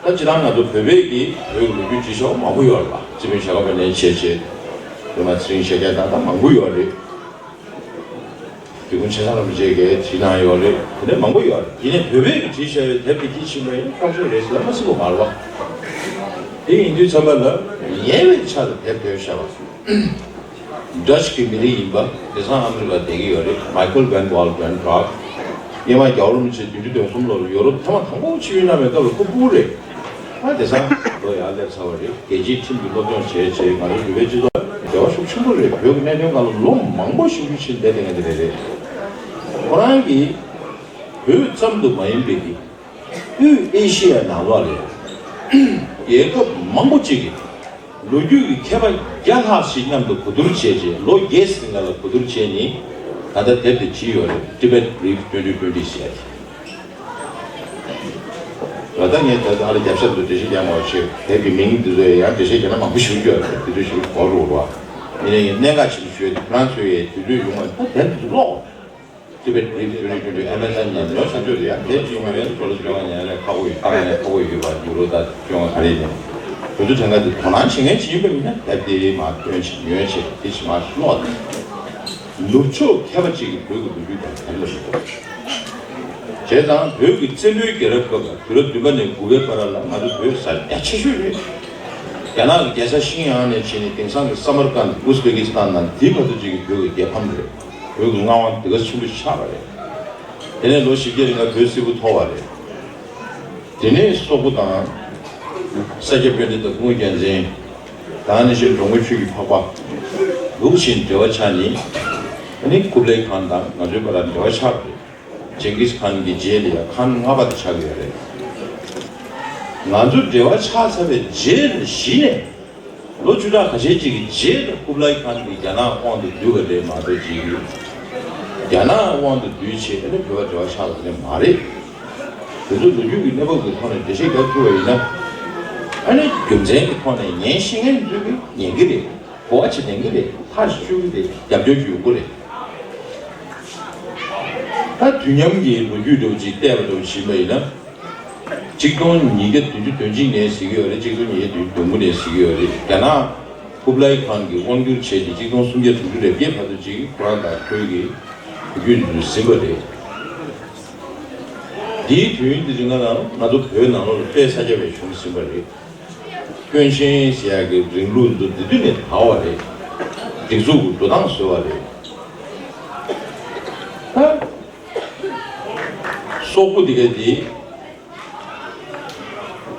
ད་སྤྱིར་བཏང་ང་ཚོ་བོད་པའི་གི་བོད་ཀྱི་ལོ་རྒྱུས་བྲིས་ཤོག་མང་པོ་ཡོད་རེད་པ། རྩིས་དཔོན་ཞྭ་སྒབ་པ་ནས་བྱས་བྱས། སྒྲོལ་མ་ཚེ་རིང་ཤཱཀྱ་དང་ད་མང་པོ་ཡོད་རེད། དེ་ཀུན་ཆེ་ཚང་རིན་པོ་ཆེ་གིས་བྲིས་གནང་ཡོད་རེད། དེ་ནས་མང་པོ་ཡོད་རེད། ཡིན་ནའི་བོད་པའི་གི་བྲིས་བཞག་པའི་དེབ་དེ་ཁྱི་ཕྱིན་པ་ཡིན་ཁག་ཆེ་རེད་ཟེར་ལ་མ་སྲིད་པ་མ་རེད་པ། དེ་ཡིན་དུས་ཙམ་པ་ལ་ཉེ་བའི་ཆར་ལ་དེབ་བཏོན་བཞག་པ། ཌ་ཅི་གི་མི་རིགས་ཡིན་པ། དེང་སང་ཨ་མི་རི་ཀ་བསྡད་ཀྱི་ཡོད་རེད། མའི་ཁལ་ཝན་ཝལ་ཝན་ཀྲོག་སྔོན་མ་རྒྱལ་བ་རིན་པོ་ཆེ་བདུན་ཅུ་དོན་གསུམ་ལོར་ཡོ་རོབ་ཐེངས་མ་དང་པོ་ཆིབས་བསྒྱུར་གནང་བའི་སྐབས་ལ་ཁོ་སྤུ་གུ་རེད། ཨ་དེང་སང་ལོ་ཡར་སླེབས་ཚར་བ་རེད། རྒྱལ་སྤྱིའི་ཁྲིམས་ཀྱི་སློབ་སྦྱོང་བྱས་བྱས་ང་ཚོ་བོད་པའི་སྤྱི་ཚོགས་འབྲེལ་བ་ཤུགས་ཆེན་པོ་རེད། བོད་ཀྱི་གནད་དོན་སྒང་ལ་ལོ་མང་པོ་ཞིབ་འཇུག་བྱས་བསྡད་བསྡད་མཁན་དེ་རེད་རེད། ཁོ་རང་གིས་བོད་ཙམ་དུ་མ་ཡིན་པའི་གི་དབུས་ཨེ་ཤི་ཡ་ནང་ལོགས་ལ་རྒྱལ་ཁབ་མང་པོ་ཅིག་གི་ལོ་རྒྱུས་ཀྱི་མཁས་པ་བརྒྱ་ལྷག་ཞིག་མཉམ་དུ་གོ་བསྡུར་བྱས་རྗེས། ལོ་བརྒྱད་ཙམ་སྔོན་ལ་གོ་བསྡུར་བྱས་ནས་ད་ལྟ་དེབ་དེ་བྲིས་ཡོད་རེད། Tibet Brief twenty twenty ཟེར་ཡ་དེ། ད་ལྟ་ངས་ད་ལྟ་ཨ་ལ་རྒྱབ་ཤར་དུ་འགྲེལ་བཤད་རྒྱག་མ་བྱེད། དེབ་ཀྱི་མིང་འདི་ཚོ་ཡང་འགྲེལ་བཤད་རྒྱག་ན་མང་པོ་ཞིག་ཡོད་རེད། དེ་ཚོ་ཞིག་གོ་རུ་བ། ཡིན་ནའི་གནད་འགག་ཆེན་པོ་ཞུ་ཡ་དེ་ཁོ་རང་ཚོའི་དུས་ཚོད་ཡོང་བ་ད་དེབ་འདི་ཚོ་ཀློག Tibet Brief twenty twenty Amazon ནས་ཉོ་ཆོག་ཆོག་རེད་ཡ། དེབ་ཅིག་ཉོ་ཡ་ལ་ཁག་པོ་ཡོད། བཏང་ཡ་ཁག་པོ་ཡོད། ཁག་པོ་ཡོད་པ་ཡུ་རོ་དང་སྐྱོན་ག་རེ་ཡིན། དེ་ཚོ་དྲན་ག་དེ་དོ་སྣང་བྱེད་མཁན་ཅིག་ཡིན་པ་ཡིན་ན་དེབ་དེ་མར་སྟོན་བྱེད། ཉོ་བྱེད། དེ་ཕྱི་མར་ཀློག་དང་། ནུབ་ཕྱོགས་མཁས་པ་ཅིག་གིས་བོད་ཀྱི་ལོ་རྒྱུས་དང་དེ་ལ་ཞིག་བྱས་ཙང་བོད་ཀྱི་བཙན་པོའི་རྒྱལ་རབས་སྐབས་ལ་དུས་རབས་བདུན་པ་ནས་དགུ་པའི་བར་ལ་ང་ཚོ་བོད་ས་རྒྱ་ཆེ་ཤོས་རེད། རྒྱ་ནག་གི་རྒྱལ་ས་ཤིང་ཡང་ནས་བྱས་ནས་དེང་སང་གི་ས་མར་ཀན། ཨུ་ཛི་བེ་ཀི་སི་ཐན་ནང་དེའི་བར་དུ་ཅིག་གི་བོད་ཀྱི་རྒྱལ་ཁམས་རེད། བོད་ཀྱི་མངའ་དབང་དེ་ག་ཆེན་པོ་ཆགས་པ་རེད། དེ་ནས་ལོ་བཞི་བརྒྱ་རིང་ལ་བོད་སིལ་བུ་འཐོར་བ་རེད། དེ་ནས་སོག་པོ་དང་ས་སྐྱ་པཎྜི་ཏ་སྐུ་ངོ་རྒྱལ་མཚན་དང་ནི་ཞེ་འགྲོ་མགོན་ཆོས་ཀྱི་འཕགས་པ་འདུག་བཞིན་འབྲེལ་བ་ཆགས་ནས། ཨ་ནི་ཀུབ་ལའི་ཁཱན་དང་ང་ཚོའི་བར་ལ་འབྲེལ་བ་ཆགས་པ་རེད། ཇིང་གིས་ཁཱན་གྱི་རྗེས་ལ་ཡང་ཁཱན་ལྔ་པ་དེ་ཆགས་ཀྱི་ཡོད་རེད། ང་ཚོ་འབྲེལ་བ་ཆགས་ཚར་བའི་རྗེས་ལ་གཞི་ནས། ལོ་བཅུ་ཕྲག་ཁ་ཤས་ཅིག་གི་རྗེས་ལ་ཀུབ་ལའི་ཁཱན་གྱིས་རྒྱ་ནག་དབང་དུ་བསྡུས་པ་རེད་མ་གཏོགས་ཅིག་རྒྱ་ནག་དབང་དུ་བསྡུས་བྱས་ཨ་ནི་བོད་པ་འབྲེལ་བ་ཆགས་པ་རེད་མ་རེད། དེ་ཚོ་ལོ་རྒྱུས་ཀྱི་གནས་བབ་ཀྱི་ཐོག་ནས་འགྲེལ་བཤད་རྒྱག་ཐུབ་པ་ཡིན་ན། ཨ་ནི་རྒྱུ་མཚན་གྱི་ཐོག་ནས་ཉན་ཤེས་མཁན་ཚོས་ཀྱིས་ཉན་གྱི་རེད། གོ་བ་ཅིག་ལེན་གྱི་རེད། ཐག་ཞིག་གཅོད་ཀྱི་རེད། རྒྱབ་སྐྱོར་ཅིག་ཡོང་གི་རེད། ད་དུས་མཉམ་གྱི་ལོ་རྒྱུས་འདྲ་བོ་ཅིག་བལྟས་པ་འདྲ་བོ་ཞིག་ཡིན་པ་ཡིན་ན། གཅིག་སྟོང་ཉིས་བརྒྱ་བདུན་ཅུ་དོན་གཅིག་ནས་ཟེར་གྱི་ཡོད་རེད། གཅིག་སྟོང་ཉིས་བརྒྱ་བདུན་ཅུ་དོན་དགུ་ནས་ཟེར་གྱི་ཡོད་རེད། རྒྱ་ནག་ཀུབ་ལའི་ཁཱན་གྱིས་དབང་བསྒྱུར་བྱས་ཏེ་གཅིག་སྟོང་སུམ་བརྒྱ་དྲུག་ཅུ་རེ་བརྒྱད་བར་དུ་ཅིག་ཁོ་རང་དང་ཁོའི་གི་བོད་བརྒྱུད་འཛིན་པ་རེད། འདིའི་དུས་ཡུན་འདི་རིང་ང་རང་ང་ཚོ་བོད་ནང་ལོགས་ལ་དཔལ་ས་སྐྱ་པའི་གཞུང་ཟིན་པ་རེད། དཔོན་ཆེན་ཟེར་ཡག་གི་རིང་ལུགས་འདི་འདི་དུས་ནས་དར་བ་རེད། སྒྲིག་འཛུགས་ཀྱི་འགྲོ་སྟངས་བཟོས་པ་རེད། ད་སོག་པོ་འདི་ག་འདི་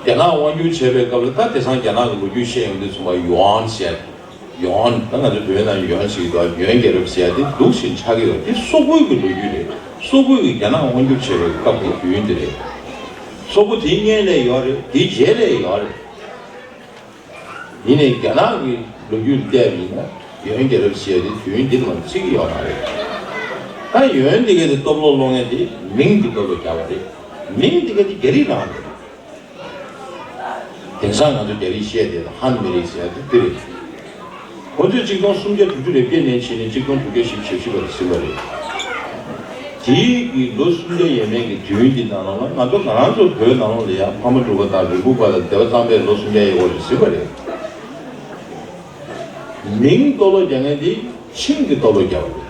རྒྱ་ནག་དབང་བསྒྱུར་བྱས་པའི་སྐབས་ལ། ད་དེང་སང་རྒྱ་ནག་གི་ལོ་རྒྱུས་བཤད་ཡོང་དུས་ཙམ་པ་ཡོན་ཟེར་ཡག་ཡོན། ད་ང་ཚོ་བོད་ནང་ཡོན་ཟེར་གྱི་འདུག་ཡོན་རྒྱལ་རབས་ཟེར་ཡ་དེ་འདུག་བཞིན་ཆགས་ཀྱི་ཡོད། དེ་སོག་པོའི་གི་ལོ་རྒྱུས་རེད། སོག་པོའི་གི་རྒྱ་ནག་དབང་བསྒྱུར་བྱས་པའི་སྐབས་ཀྱི་དུས་ཡུན་དེ་རེད། སོག་པོ་དེའི་སྔོན་ལ་ཡོད་རེད། དེའི་རྗེས་ལ་ཡོད་རེད། ཡིན་ནའི་རྒྱ་ནག་གི་ལོ་རྒྱུས་བལྟས་པ་ཡིན་ན་ཡོན་རྒྱལ་རབས་ཟེར་ཡ་དེ་དུས་ཡུན་འདི་ལ་མ་བརྩི་གི་ཡོད་མ་རེད། ད་ཡོན་འདི་ག་དེ་སྟོབས་ལོག་སློང་མཁན་དེ་མིང་གི་སྟོབས་ལོག་རྒྱག་པ་རེད། མིང་འདི་ག་དེ་རྒྱ་རིགས་རང་རེད། དེང་སང་ང་ཚོ་རྒྱ་རིགས་བཤད་དེ་ལ་ཧན་མི་རིགས་ཟེར་ཡ་དེ་དེ་རེད། ཁོ་ཚོས་གཅིག་སྟོང་སུམ་བརྒྱ་དྲུག་ཅུ་རེ་བརྒྱད་ནས་བྱས་ནས་གཅིག་སྟོང་དྲུག་བརྒྱ་བཞི་བཅུ་ཞེ་བཞི་བར་ཟིན་པ་རེད། དེའི་གི་ལོ་སུམ་བརྒྱ་ཡས་མས་ཀྱི་དུས་ཡུན་འདི་ནང་ལོགས་ལ་ང་ཚོ་ང་རང་ཚོ་བོད་ནང་ལོགས་ལ་ཡང་ཕ་མ་གྲུ་པ་དང་རིལ་བུ་པ་དང་སྡེ་པ་གཙང་པས་ལོ་སུམ་བརྒྱ་ཡས་འགོར་ཟིན་པ་རེད། མིང་སྟོབས་ལོག་རྒྱག་མཁན་དེ་ཆིང་གི་སྟོབས་ལོག་རྒྱག་པ་རེད།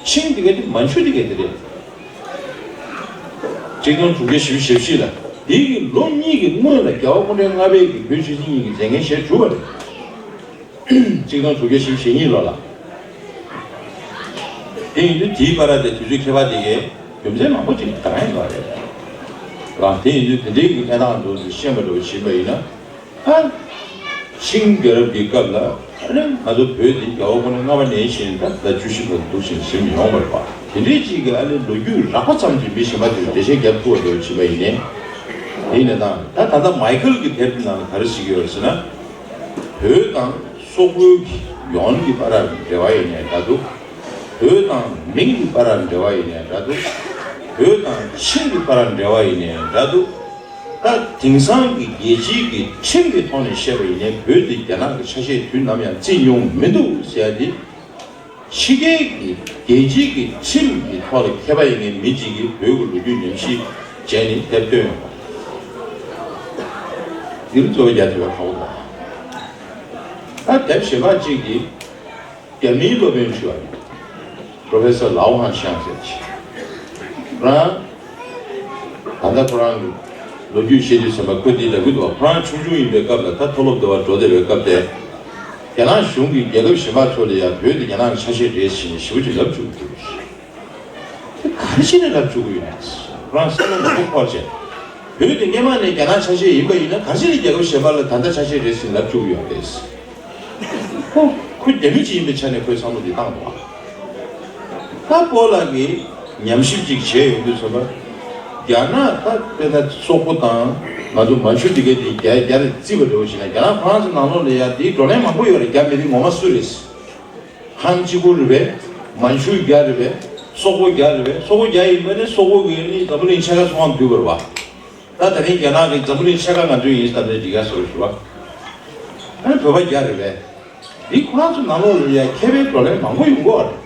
ཆིང་དེ་ག་དེ་མན་ཆུ་དེ་ག་དེ་རེད། གཅིག་སྟོང་དྲུག་བརྒྱ་བཞི་བཅུ་ཞེ་བཞི་ལ། དེའི་གི་ལོ་གཉིས་ཀྱི་སྔོན་ལ་རྒྱལ་བ་སྐུ་ཕྲེང་ལྔ་པའི་གི་བོད་ཆོས་སྲིད་གཉིས་ཀྱི་མཛད་འགན་བཞེས་གྲུབ་པ་རེད། གཅིག་སྟོང་དྲུག་བརྒྱ་བཞི་བཅུ་ཞེ་གཉིས་ལོ་ལ། དེ་ཡིན་དུས་དེའི་བར་དེ་དུས་ཚོད་ཁྱད་པར་དེ་གའི་རྒྱུ་མཚན་མང་པོ་ཅིག་གང་ཡང་ཡོད་རེད། རང་དེ་ཡིན་དུས་དེ་འདྲའི་གི་གནས་སྟངས་འདུག་ཤེས་པ་འདྲ་བོ་བྱིན་པ་ཡིན་ན། ཨ། ཆིང་རྒྱལ་རབས་ཀྱི་སྐབས་ལ་ཨ་ནི་ང་ཚོ་བོད་འདི་རྒྱལ་བ་སྐུ་ཕྲེང་ལྔ་པ་ནས་བཞིན་ད་ཟླ་བཅུ་བཞི་བར་འདུག་ཅིང་ཟིན་ཡོང་བ་རེད་པ། དེ་འདྲའི་ཅིག་གི་ཨ་ནི་ལོ་རྒྱུས་རགས་པ་ཙམ་གྱིས་མི་གཞན་པ་དེར་འགྲེལ་བཤད་རྒྱབ་ཐུབ་པ་འདྲ་བོ་བྱིན་པ་ཡིན་ནའི། དེ་ཡིན་ན་ད་ད་ད་ལྟ་མའི་ཁལ་གྱི་དེབ་ནང་ག་རེ་ཟེར་གྱི་ཡོད་ཟེར་ན། བོད་དང་སོག་པོའི་ཡོན་གྱི་བར་འབྲེལ་བ་ཡིན་ནའི་འདྲ་འདུག་བོད་དང་མིང་གི་བར་འབྲེལ་བ་ཡིན་ནའི་འདྲ་འདུག་བོད་དང་ཆིང་གི་བར་འབྲེལ་བ་ཡིན་ནའི་འདྲ་འདུག་ད་དེང་སང་གི་རྒྱལ་སྤྱིའི་གི་ཁྲིམས་ཀྱི་ཐོག་ནས་བཤད་པ་ཡིན་ནའི་བོད་འདི་རྒྱ་ནག་གི་ཆ་ཤས་དུས་ནམ་ཡང་བརྩིས་མྱོང་མི་འདུག་ཟེར་ཡ་འདི། ཕྱི་རྒྱལ་གྱི་རྒྱལ་སྤྱིའི་གི་ཁྲིམས་ཀྱི་ཐོག་ལ་མཁས་པ་ཡིན་མཁན་མི་གཅིག་གིས་བོད་ཀྱི་ལོ་རྒྱུས་ཉམས་ཞིབ་བྱས་ནས་དེབ་བཏོན་ཡོང་བ། འདིར་གཙོ་བོ་རྒྱ་ཆེ་བ་ཁག་པོ་འདུག་ད་དེབ་གཞན་པ་གཅིག་འདི། རྒྱ་མིའི་སློབ་དཔོན་ཞུ་བ་ཡིན། Professor Lao Hanshan ཟེར་གྱི། རང་། ད་ལྟ་ཁོ་རང་གི་ལོ་རྒྱུས་བཤད་དུས་ཙམ་པ་ཁོས་འདི་ལབ་ཀྱི་འདུག་ཁོ་རང་ཆུང་ཆུང་ཡིན་པའི་སྐབས་ལ་ད་མཐོ་སློབ་འདྲ་བ་འགྲོ་བསྡད་པའི་སྐབས་དེ། རྒྱ་ནག་གཞུང་གིས་རྒྱལ་ཁབ་གཞན་པ་ཚོ་ལ་ཡང་བོད་དེ་རྒྱ་ནག་གི་ཆ་ཤས་རེད་ཟེར་ནས་ཞེ་པོ་ཅིག་ལབ་བཅུག་གི་འདུག་དེ་ག་རེ་བྱས་ནས་ལབ་བཅུག་གི་ཡོད་ན། ཁོ་རང་བསམ་བློ་མང་པོ་འཁོར་བྱས། བོད་དེ་སྔོན་མ་ནས་རྒྱ་ནག་ཆ་ཤས་ཡིན་པ་ཡིན་ན་ག་རེ་བྱས་ནས་རྒྱལ་ཁབ་གཞན་པ་ལ་ད་ལྟ་ཆ་ཤས་རེད་ཟེར་ནས་ལབ་བཅུག་གི་ཡོད་རེད། ཁོ་ཁོ་རྒྱ་མི་ཅིག་ཡིན་པའི་ཆ་ནས་ཁོའི་བསམ་བློ་འདི་བཏང་འདུག་ཨ། ད་སྤོ་ལགས་ཀྱིས་ཉམས་ཞིབ་ཅིག་བྱས་ཡོང་དུས་ཚོད་པ། རྒྱ་ནག་ད་དཔེ་ད་སོག་པོ་དང་ང་ཚོ་མན་ཇུ་དེ་གའི་དེ་རྒྱ་རྒྱ་རེ་བརྩིས་པ་འདྲ་བོ་ཞིག་ན། རྒྱ་ནག་ཁོ་རང་ཚོ་ནང་ལོགས་ལ་ཡ་དེའི་བགྲོ་གླེང་མང་པོ་ཡོད་རེད། རྒྱ་མི་རིགས་ངོ་མ་སུ་རེད། ཧན་གཅིག་པོ་རེད་པས། མན་ཇུ་རྒྱ་རེད་པས། སོག་པོ་རྒྱ་རེད་པས། སོག་པོ་རྒྱ་ཡིན་པ་ནི་སོག་པོ་གི་ནི་འཛམ་བུ་གླིང་ཕྱེད་ཀ་ཚང་མ་འདུས་པ་རེད་པ། ད་ད་རིང་རྒྱ་ནག་གི་འཛམ་བུ་གླིང་ཕྱེད་ཀ་ང་ཚོའི་ཡིན་ཟེར་ནས་འགྲིག་ག་ཟེར་བ་ཞུ་བ། ཨ་ནི་བོད་པ་རྒྱ་རེད་པས། འདི་ཁོ་རང་ཚོ་ནང་ལོགས་ལ་ཡ་མཁས་པའི་བགྲོ་གླེང་མང་པོ་ཡོང་གི་རེད།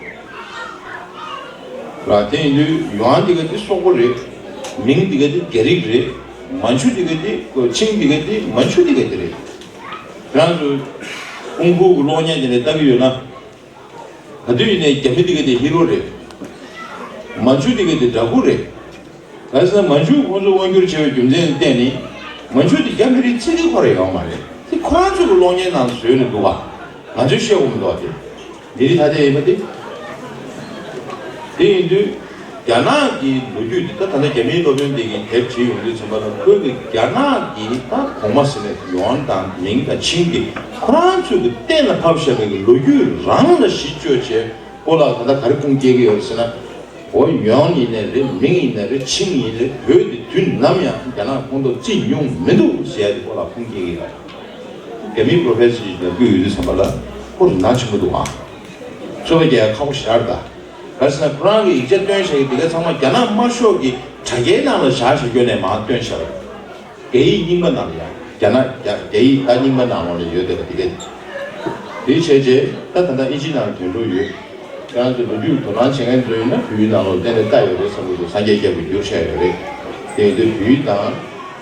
ར་དེ་ཡིན་དུས་ཡུའན་འདི་ག་དེ་སོག་པོ་རེད། མིང་འདི་ག་དེ་རྒྱ་རིགས་རེད། མན་ཇུ་འདི་ག་དེ་ཆིང་འདི་ག་དེ་མན་ཇུ་འདི་ག་དེ་རེད། ཁྱེད་རང་ཚོ་ཀུང་ཧྥུ་གི་གློག་བརྙན་དེ་ནས་ལྟ་གི་ཡོད་ན། ག་དུས་ཡིན་ནའི་རྒྱ་མི་འདི་ག་དེ་ཧི་རོ་རེད། མན་ཇུ་འདི་ག་དེ་དགྲ་བོ་རེད། ག་རེ་ཟེར་ན་མན་ཇུ་ཁོང་ཚོ་དབང་སྒྱུར་བྱས་པའི་རྒྱུ་མཚན་ལ་བརྟེན་ནས་མན་ཇུ་དེ་རྒྱ་མི་རིགས་ཚིག་གི་ཁོ་རེ་ཡོད་མ་རེད། དེ་ཁོ་རང་ཚོ་གི་གློག་བརྙན་ནང་བཟོས་ནས་འདུག་བ། ང་ཚོས་ཤེས་དགོས་མི་འདུག་བ། དེ་མི་རིགས་ཐ་དད་ཡིན་པ་དེ། དེ་ཡིན་དུས་རྒྱ་ནག་གི་ལོ་རྒྱུས་དེ་ད་ད་ལྟ་རྒྱ་མིའི་སློབ་དཔོན་དེ་གིས་དེབ་བྲིས་ཡོང་དུས་ཙམ་པ་ལ་ཁོས་གི་རྒྱ་ནག་གི་ད་གོང་མ་ཟེར་ནས་ཡོན་དང་མིང་དང་ཆིང་གི་ཁོ་རང་ཚོས་གི་གཏན་ལ་ཕབ་བཞག་པའི་གི་ལོ་རྒྱུས་རང་ལ་གཞི་བཅོལ་བྱས། སྤོ་ལགས་ད་ལྟ་ག་རེ་ཁུངས་སྐྱེལ་གི་ཡོད་ཟེར་ན། འོ་ཡོན་ཡིན་ནའི་རེད། མིང་ཡིན་ནའི་རེད། ཆིང་ཡིན་རེད། བོད་དེ་དུས་ནམ་ཡང་རྒྱ་ནག་ཁོངས་གཏོགས་བརྩི་མྱོང་མི་འདུག་ཟེར་ཡ་དེ་སྤོ་ལགས་ཁུངས་སྐྱེལ་གི་ཡོད། རྒྱ་མིའི་པོ་རོ་ཕེ་སར་ཞིག་ལབ་གི་ཡོད་དུས་ཙམ་པ་ལ་ཁོ་རིན་ཐང་ཆེན་པོ་འདུག་ཨང་། ཚོད་དཔག་རྒྱག་ཡ་ཁག་པོ་ཞེ་དྲག་རེད་ད། ག་རེ་ཟེར་ན་ཁོ་རང་གི་ཡིག་ཆ་བཏོན་བཞག་གི་དེ་ག་ཚང་མ་རྒྱ་ནག་དམར་ཤོག་གི་དྲ་རྒྱའི་ནང་ལ་བཞག་བཞག་ཡོད་ནས་མར་བཏོན་བཞག་རེད། རྒྱ་ཡིག་རྙིང་པ་ནང་ལ་ཡང་རྒྱ་ནག་རྒྱ་རྒྱ་ཡིག་ད་རྙིང་པ་ནང་ལོགས་ལ་ཡོད་བསྡད་པ་དེ་གས། དེ་བྱས་རྗེས་ད་ད་ལྟ་ཨིན་ཇི་ནང་ལ་དོན་འགྲོ་ཡོད། ཁྱེད་རང་ཚོ་ལོ་རྒྱུས་དོ་སྣང་བྱེད་མཁན་ཚོ་ཡིན་ན་བོད་ཡིག་ནང་ལོགས་གཏན་ནས་ལྟ་ཡོད་རེད་བསམ་གྱི་འདུག་སངས་རྒྱས་རྒྱལ་པོས་བསྒྱུར་བཞག་ཡོད་རེད། དེ་ཡིན་དུས་བོད་ཡིག་དང་